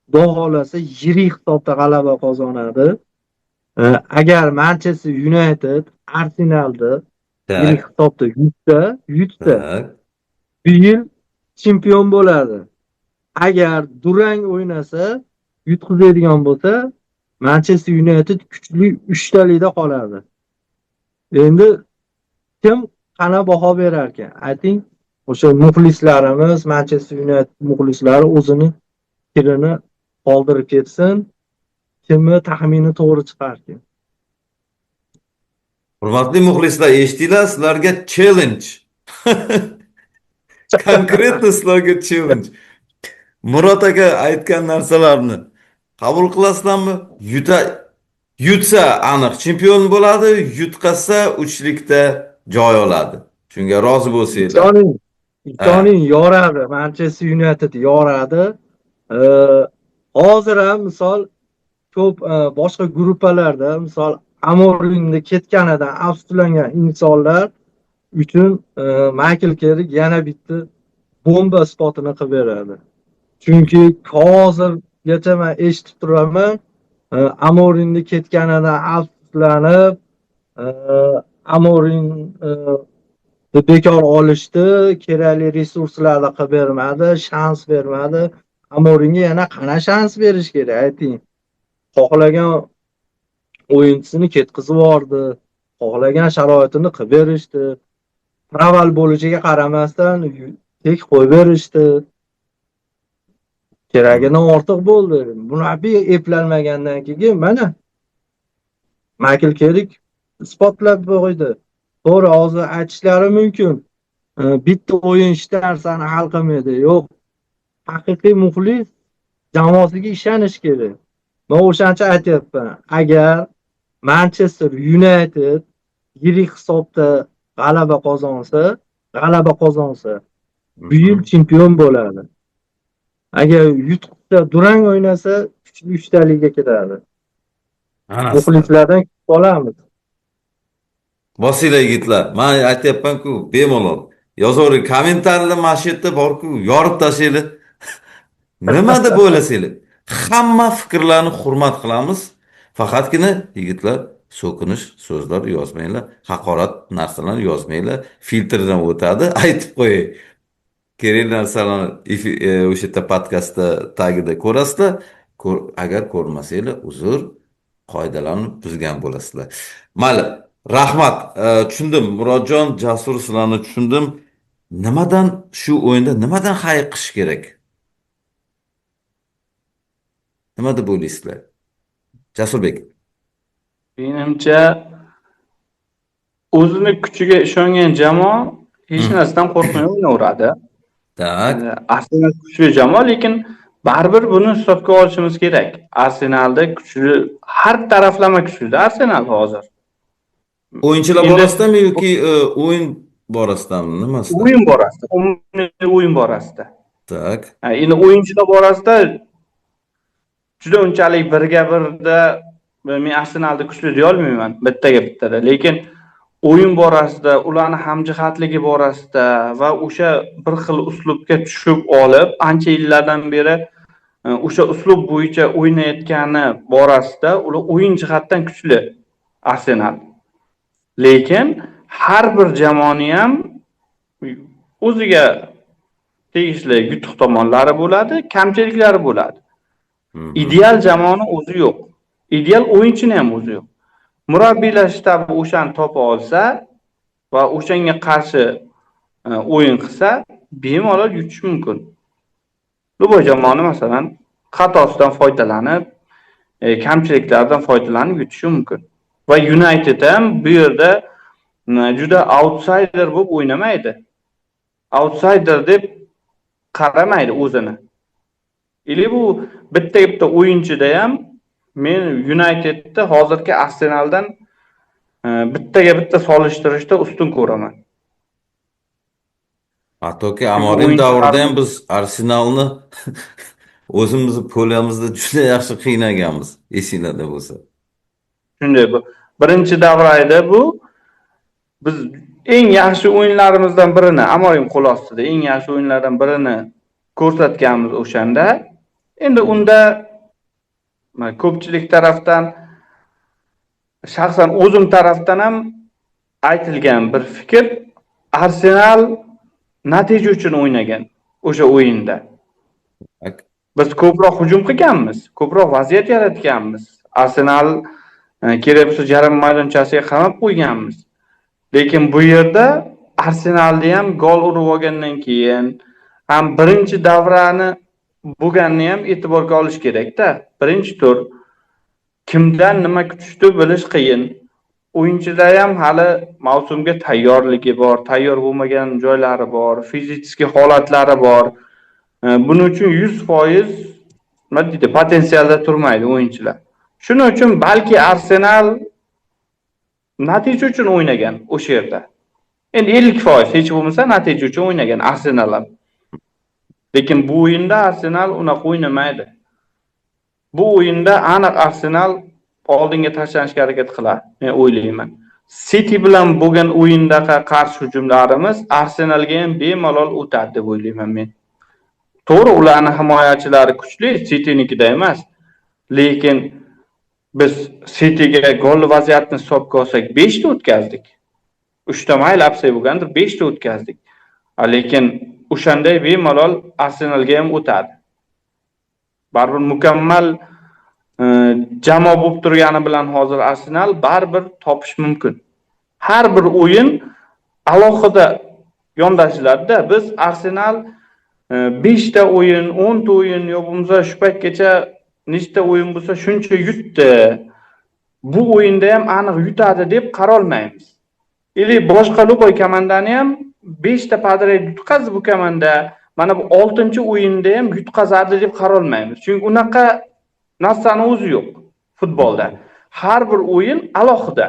xudo xohlasa yirik hisobda g'alaba qozonadi. Agar Manchester United Arsenalni yirik hisobda yutsa, bu yil chempion bo'ladi. Agar durang o'ynasa, yutqizadigan bo'lsa, Manchester United kuchli uchtalikda qoladi. Endi kim qana baho berar ekan? Ayting, o'sha muxlislarimiz, Manchester United muxlislari o'zini fikrini qoldirib ketsin. Kimni taxmini to'g'ri chiqarkan? Hurmatli muxlislar, eshitdinglar, sizlarga challenge. Конкретно sizlarga challenge. Murod aka aytgan narsalarni qabul qilasizlarmi? Yutsa aniq chempion bo'ladi, yutqazsa uchlikda joy oladi. Shunga rozi bo'lsanglar. Ishoning, ishoning, yoradi. Manchester United yoradi. Hozir ham misol ko'p boshqa gruppalarda misol Amorimni ketganidan afsuslangan insonlar uchun Michael Kerrik yana bitta bomba isbotini qilib beradi. Chunki hozirgacha men eshitib turaman, Amorimni ketganidan afsuslanib, Amorim bekor olishdi, kerakli resurslarni qilib bermadi, shans bermadi. Amorimga yana qana shans berish kerak, ayting. Xohlagan o'yinchisini ketkazib yubordi, xohlagan sharoitini qilib berishdi. Провал bo'lishiga qaramasdan tek qo'yib berishdi. Keragidan ortiq bo'ldi. Murabbiy eplanmagandan keyin mana Michael Kerrik isbotlab qo'ydi. To'g'ri, hozir aytishlari mumkin. Bitta o'yin hech narsani hal qilmaydi. Yo'q. Haqiqiy muxlis jamoasiga ishonish kerak. Men o'shancha aytyapman. Agar Manchester United yirik hisobda g'alaba qozonsa, bu yil chempion bo'ladi. Agar yutqizsa, durang o'ynasa, kuchli uchtalikka kiradi. Ana. Muxlislardan kutib qolamiz. Bosinglar, yigitlar. Men aytyapman-ku, bemalol. Yozavering, kommentariylar mana shu yerda bor-ku, yorib tashlanglar. Nima deb o'ylasanglar. Hamma fikrlarni hurmat qilamiz. Faqatgina, yigitlar, so'kinish so'zlar yozmanglar, haqorat narsalarni yozmanglar. Filtrdan o'tadi, aytib qo'yay. Kerak narsalarni o'sha yerda podkastda tagida ko'rasizlar. Agar ko'rmasanglar, uzr, qoidalarni buzgan bo'lasizlar. Mayli, rahmat. Tushundim, Murodjon, Jasur, sizlarni tushundim. Nimadan shu o'yinda nimadan hayiqish kerak? Nima deb o'ylaysizlar? Jasurbek. Menimcha, o'zini kuchiga ishongan jamoa hech narsadan qo'rqmay o'ynayveradi. Arsenal kuchli jamoa, lekin baribir buni hisobga olishimiz kerak. Arsenalda kuchli, har taraflama kuchli Arsenal hozir. O'yinchilar borasidami yoki o'yin borasidami? Nimasida? O'yin borasida, umumiy o'yin borasida. Ha, endi o'yinchilar borasida juda unchalik birga birda men Arsenalni kuchli deya olmayman, bittaga bittada, lekin o'yin borasida, ularni hamjihatligi borasida va o'sha bir xil uslubga tushib olib, ancha yillardan beri o'sha uslub bo'yicha o'ynayotgani borasida ular o'yin jihatdan kuchli Arsenal. Lekin har bir jamoani ham o'ziga tegishli yutuq tomonlari bo'ladi, kamchiliklari bo'ladi. Ideal jamoani o'zi yo'q. Ideal o'yinchini ham o'zi yo'q. Murabbiylar shtabi o'shani topa olsa va o'shanga qarshi o'yin qilsa, bemalol yutish mumkin. Любой jamoani, masalan, xatosidan foydalanib, kamchiliklardan foydalanib yutishi mumkin. Va United ham bu yerda juda outsider bo'lib o'ynamaydi. Outsider deb qaramaydi o'zini. Или bu bitta bitta o'yinchida ham men Unitedni hozirgi Arsenaldan bittaga bitta solishtirishda ustun ko'raman. Hattoki Chunki Amorim o'yinchilar davrida ham biz Arsenalni o'zimizni поля mizda juda yaxshi qiynaganmiz, esinglarda bo'lsa. Shunday, bu birinchi davra edi bu. Biz eng yaxshi o'yinlarimizdan birini, Amorim qo'l ostida eng yaxshi o'yinlardan birini ko'rsatganmiz o'shanda. Endi unda ko'pchilik tarafdan, shaxsan o'zim tarafdan ham aytilgan bir fikr, Arsenal natija uchun o'ynagan o'sha o'yinda. Biz ko'proq hujum qilganmiz, ko'proq vaziyat yaratganmiz. Arsenal kerak bo'lsa jarima maydonchasiga qamab qo'yganmiz. Lekin bu yerda Arsenalni ham gol urib olgandan keyin ham birinchi davrani bo'lganini ham e'tiborga olish kerak-da. Birinchi tur, kimdan nima kutishni bilish qiyin. O'yinchilar ham hali mavsumga tayyorligi bor, tayyor bo'lmagan joylari bor, fizический holatlari bor. Buning uchun 100%, nima deydi, potensialda turmaydi o'yinchilar. Shuning uchun balki Arsenal natija uchun o'ynagan o'sha yerda. Endi 50% hech bo'lmasa natija uchun o'ynagan Arsenal ham. Lekin bu o'yinda Arsenal unaqa o'ynamaydi. Bu o'yinda aniq Arsenal oldinga tashlanishga harakat qiladi, men o'ylayman. City bilan bo'lgan o'yindaqa qarshi hujumlarimiz Arsenalga ham bemalol o'tadi deb o'ylayman men. To'g'ri, ularning himoyachilari kuchli, Citynikida emas. Lekin biz Cityga gol vaziyatni hisobga olsak 5 ta o'tkazdik. 3 ta mayli офсайд bo'lgandir, 5 ta o'tkazdik. Lekin o'shanday bemalol Arsenalga ham o'tadi. Baribir mukammal jamoa bo'lib turgani bilan hozir Arsenal baribir topish mumkin. Har bir o'yin alohida yondashiladi-da. Biz Arsenal 5 ta o'yin, 10 ta o'yin yo bo'lmasa shu paytgacha nechta o'yin bo'lsa shuncha yutdi. Bu o'yinda ham aniq yutadi deb qarolmaymiz. Или boshqa любой komandani ham 5 ta подряд yutqazdi bu komanda, mana bu 6-o'yinda ham yutqazadi deb qarolmaymiz. Chunki unaqa narsani o'zi yo'q futbolda. Har bir o'yin alohida.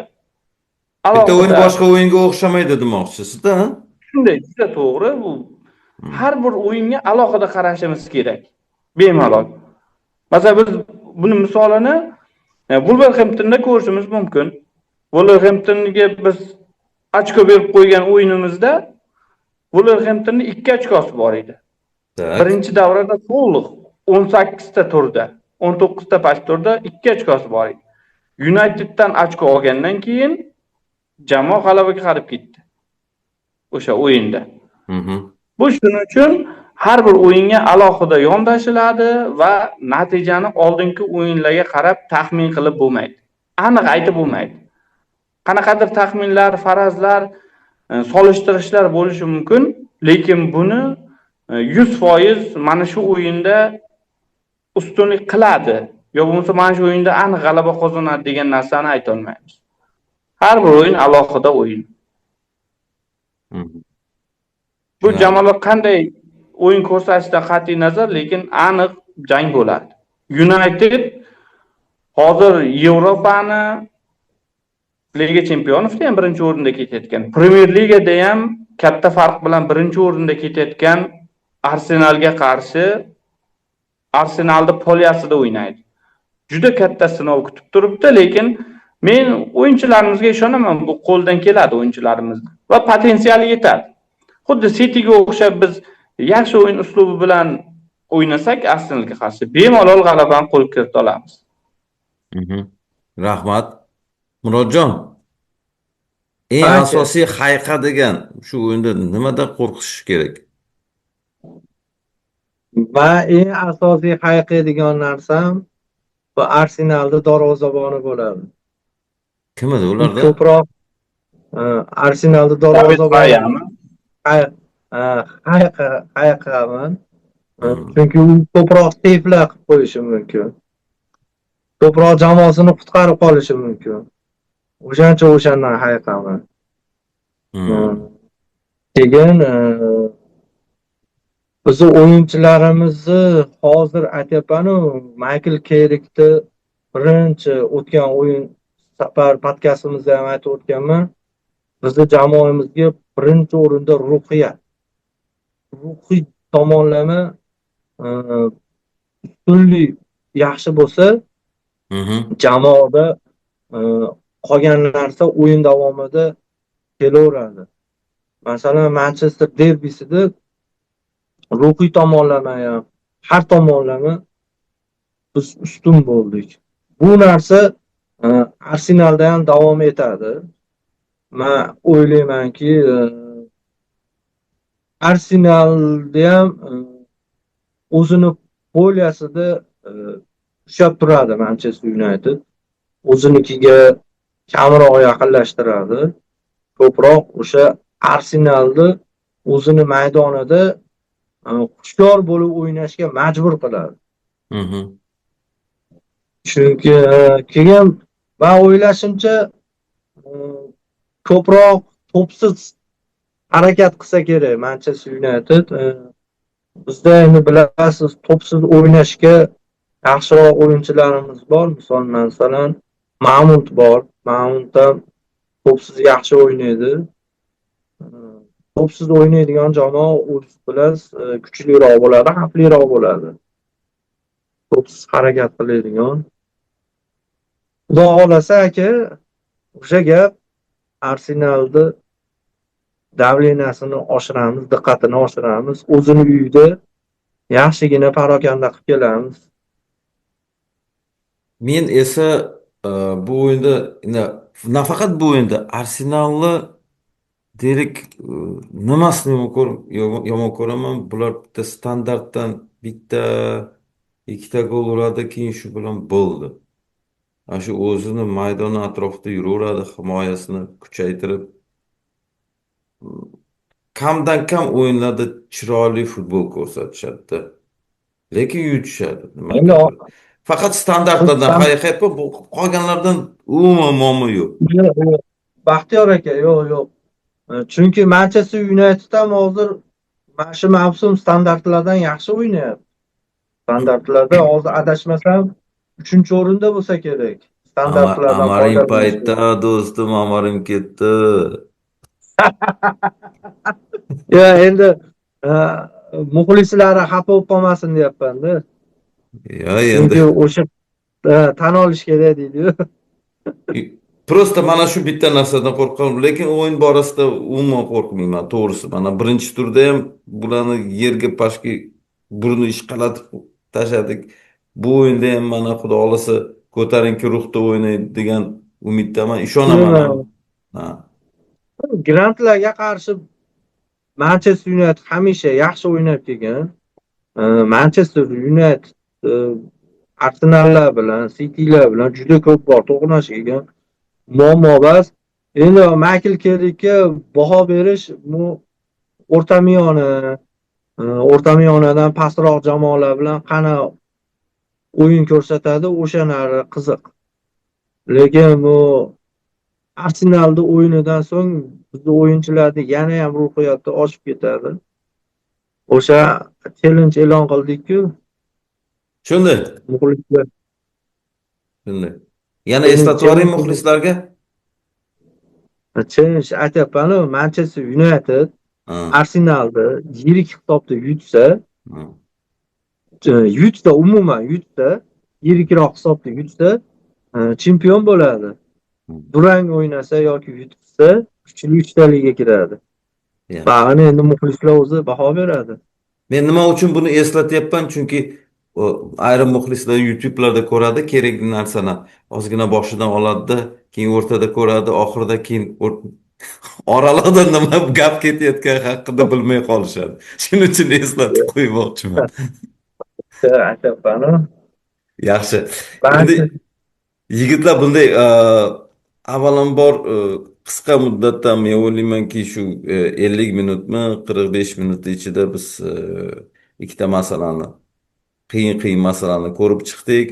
Bitta o'yin Alohida. boshqa o'yinga o'xshamaydi demoqchisiz-da? Shunday, juda to'g'ri bu. Har bir o'yinga alohida qarashimiz kerak. Bemalol. Masalan, biz buni misolini Wolverhamptonda ko'rishimiz mumkin. Wolverhamptonga biz ochko berib qo'ygan o'yinimizda Wolverhamptonning 2 ochkosi bor edi. Birinchi davrada to'liq 18 ta turda, 19 ta past turda 2 ochkosi bor edi. Uniteddan ochko olgandan keyin jamoa g'alabaga qarab ketdi o'sha o'yinda. Bu shuning uchun har bir o'yinga alohida yondashiladi va natijani oldingi o'yinlarga qarab taxmin qilib bo'lmaydi. Aniq aytib bo'lmaydi. Qanaqadir taxminlar, farazlar, solishtirishlar bo'lishi mumkin, lekin buni 100% mana shu o'yinda ustunlik qiladi yo bo'lmasa mana shu o'yinda aniq g'alaba qozonadi degan narsani ayta olmaymiz. Har bir o'yin alohida o'yin. Bu jamoalar qanday o'yin ko'rsatishidan qat'iy nazar, lekin aniq jang bo'ladi. United hozir Yevropani Liga Chempionovda ham birinchi o'rinda ketayotgan, Premier Ligada ham katta farq bilan birinchi o'rinda ketayotgan Arsenalga qarshi Arsenalni поля sida o'ynaydi. Juda katta sinov kutib turibdi, lekin men o'yinchilarimizga ishonaman, bu qo'ldan keladi o'yinchilarimizni va potensiali yetadi. Xuddi Cityga o'xshab biz yaxshi o'yin uslubi bilan o'ynasak Arsenalga qarshi bemalol g'alabani qo'lga kirita olamiz. Rahmat. Murodjon, eng Aka. asosiy hayiqadigan shu o'yinda nimadan qo'rqish kerak? Va eng asosiy hayiqadigan narsam bu Arsenalda darvozaboni bo'ladi. Kim edi ularda? Ko'proq Arsenalda darvozaboni Rayami? Hayiqaman. Chunki u ko'proq seyflar qilib qo'yishi mumkin. Ko'proq jamoasini qutqarib qolishi mumkin. O'shancha o'shandan hayiqaman. Keyin bizni o'yinchilarimizni hozir aytyapman-u, Maykl Kerrikni birinchi o'tgan o'yin safar podkastimizda ham aytib o'tganman. Bizni jamoamizga birinchi o'rinda ruhiyat. Ruhiy tomonlama ustunlik yaxshi bo'lsa, jamoada qolgan narsa o'yin davomida kelaveradi. Masalan, Manchester derbisida ruhiy tomonlama ham, har tomonlama biz ustun bo'ldik. Bu narsa Arsenalda ham davom etadi. Men o'ylaymanki, Arsenalda ham o'zini поля sida ushlab turadi Manchester United. O'zinikiga kamroq yaqinlashtiradi. Ko'proq o'sha Arsenalni o'zini maydonida hushyor bo'lib o'ynashga majbur qiladi. Chunki keyin men o'ylashimcha, ko'proq to'psiz harakat qilsa kerak Manchester United. Bizda endi bilasiz, to'psiz o'ynashga yaxshiroq o'yinchilarimiz bor. Misol, masalan, Mount bor. Mount ham to'psiz yaxshi o'ynaydi. To'psiz o'ynaydigan jamoa, o'zingiz bilasiz, kuchliroq bo'ladi, xavfliroq bo'ladi. To'psiz harakat qiladigan. Xudo xohlasa aka, o'sha gap, Arsenalni давления sini oshiramiz, diqqatini oshiramiz. O'zini uyida yaxshigina parokanda qilib kelamiz. Men esa bu o'yinda, nafaqat bu o'yinda Arsenalni deylik, nimasini yomon ko'raman, bular bitta standartdan bitta ikkita gol uradi, keyin shu bilan bo'ldi. Ana shu o'zini maydoni atrofida yuraveradi, himoyasini kuchaytirib. Kamdan kam o'yinlarda chiroyli futbol ko'rsatishadi. Lekin yutishadi. Endi Faqat standartlardan hayiqyapman, bu qolganlardan umuman muammo yo'q. Yo'q, yo'q. Baxtiyor aka, yo'q, yo'q. Chunki Manchester United ham hozir mana shu mavsum standartlardan yaxshi o'ynayapti. Standartlarda hozir adashmasam 3-o'rinda bo'lsa kerak. Standartlardan Amorim foydalanish. paytda, do'stim, Amorim ketdi. Ya endi muxlislari xafa bo'lib qolmasin deyapman-da. Ya endi Chunki o'sha tan olish kerak deydi-yu. Просто mana shu bitta narsadan qo'rqaman, lekin o'yin borasida umuman qo'rqmayman, to'g'risi. Mana birinchi turda ham bularni yerga pashki burni ishqalatib tashladik. Bu o'yinda ham mana Xudo xohlasa ko'tarinki ruhda o'ynaydi degan umiddaman, ishonaman ham. Ha. Grandlarga qarshi Manchester United hamisha yaxshi o'ynab kelgan. Manchester United Arsenallar bilan, Citylar bilan juda ko'p bor to'qnash kelgan. Muammo bas. Endi Maykl Kerrikka baho berish bu o'rtamiyona, o'rtamiyonadan pastroq jamoalar bilan qana o'yin ko'rsatadi, o'sha nari qiziq. Lekin bu Arsenalni o'yinidan so'ng bizni o'yinchilarni yana ham ruhiyati oshib ketadi. O'sha challenge e'lon qildik-ku. Shunday. Muxlislar. Shunday. Yana eslatib yuboring muxlislarga. Challenge aytyapman-u, Manchester United Arsenalni yirik hisobda yutsa, yutsa, umuman yutsa, yirikroq hisobda yutsa, chempion bo'ladi. Durang o'ynasa yoki yutsa, kuchli uchtaligiga kiradi. Bag'ini endi muxlislar o'zi baho beradi. Men nima uchun buni eslatyapman? Chunki ayrim muxlislar YouTube'larda ko'radi kerakli narsani. Ozgina boshidan oladida, keyin o'rtada ko'radi, oxirida keyin Oralig'ida nima gap ketayotgani haqida bilmay qolishadi. Shuning uchun eslatib qo'ymoqchiman. Aytyapman-u. Yaxshi. Endi yigitlar, bunday avvalambor qisqa muddatda men o'ylaymanki, shu 50 minutmi, 45 minut ichida biz ikkita masalani, qiyin masalani ko'rib chiqdik.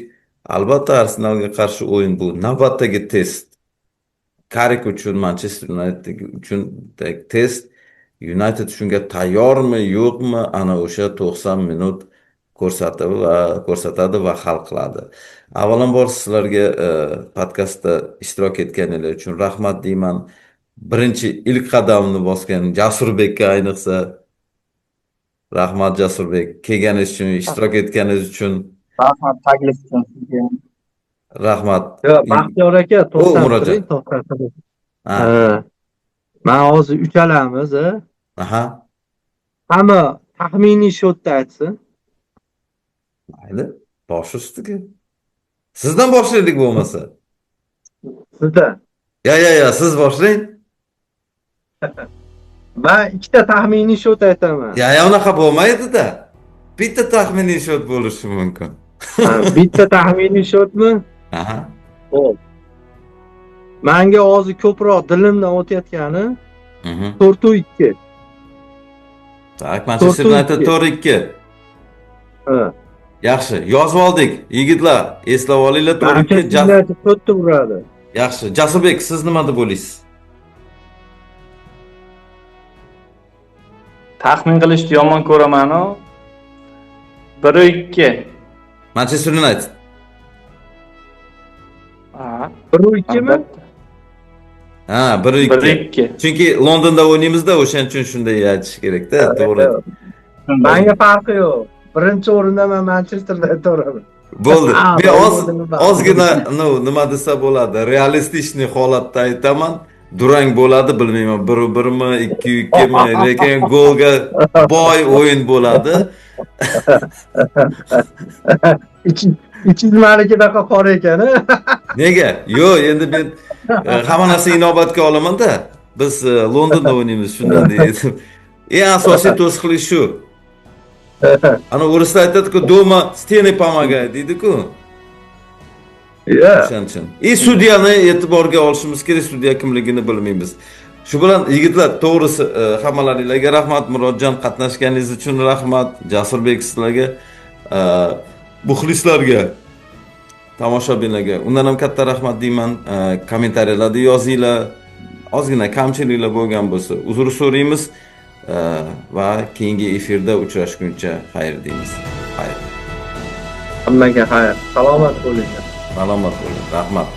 Albatta, Arsenalga qarshi o'yin bu navbatdagi test. Karik uchun, Manchester United uchun test. United shunga tayyormi, yo'qmi, ana o'sha 90 minut ko'rsatadi va hal qiladi. Avvalambor sizlarga podkastda ishtirok etganinglar uchun rahmat deyman. Birinchi ilk qadamni bosgan Jasurbekka ayniqsa rahmat. Jasurbek, kelganingiz uchun, ishtirok etganingiz uchun. Rahmat taklif uchun sizga. Rahmat. Yo'q, Baxtiyor aka, to'xtab Murodjon. turing, to'xtab turing. Ha. Ha. Man hozir uchalamiz, a? Aha. Hamma taxminiy счёт da aytsin. Mayli, bosh ustiga. Sizdan boshlaylik bo'lmasa. Sizda. Ya, siz boshlang. Man ikkita taxminiy счёт aytaman. Ya, unaqa bo'lmaydi-da. Bitta taxminiy счёт bo'lishi mumkin. Ha, bitta taxminiy счёт mi? Aha. Xo'p. Manga hozir ko'proq dilimdan o'tayotgani 4-2. Так, Manchester 4-2. United 4-2. Ha. Yaxshi, yozib oldik. Yigitlar, eslab olinglar, 4-2. Manchester United to'rtta uradi. Yaxshi. Jasurbek, siz nima deb o'ylaysiz? Taxmin qilishni yomon ko'raman-u. 1-2. Manchester United. Ha, 1-2 mi? albatta. Ha, 1-2. 1-2. Chunki Londonda o'ynaymiz-da, o'shaning uchun shunday aytish kerak-da, to'g'ri. Manga farqi yo'q. Birinchi o'rinda man Manchesterda aytaveraman. Bo'ldi. Ha, Men oz birinchi ozgina, ну, nima desa bo'ladi, реалистичный holatda aytaman. Durang bo'ladi, bilmayman, 1-1 mi, 2-2 mi, lekin golga boy o'yin bo'ladi. Ichingiz manikidaqa qora ekan, a? Nega? Yo'q, endi men hamma narsani inobatga olaman-da. Biz Londonda o'ynaymiz, shundan deydi. Eng asosiy to'siqlik shu. Ana o'rislar aytadi-ku, "Дома стены помогают" deydi-ku. O'shaning uchun. И sudyani e'tiborga olishimiz kerak, sudya kimligini bilmaymiz. Shu bilan, yigitlar, to'g'risi, hammalaringlarga rahmat. Murodjon, qatnashganingiz uchun rahmat. Jasurbek, sizlarga, muxlislarga, tomoshabinlarga undan ham katta rahmat deyman. Kommentariyalarda yozinglar. Ozgina kamchiliklar bo'lgan bo'lsa, uzr so'raymiz. Va keyingi efirda uchrashguncha xayr deymiz. Xayr. Hammaga xayr. Salomat bo'linglar. Salomat bo'ling. Rahmat.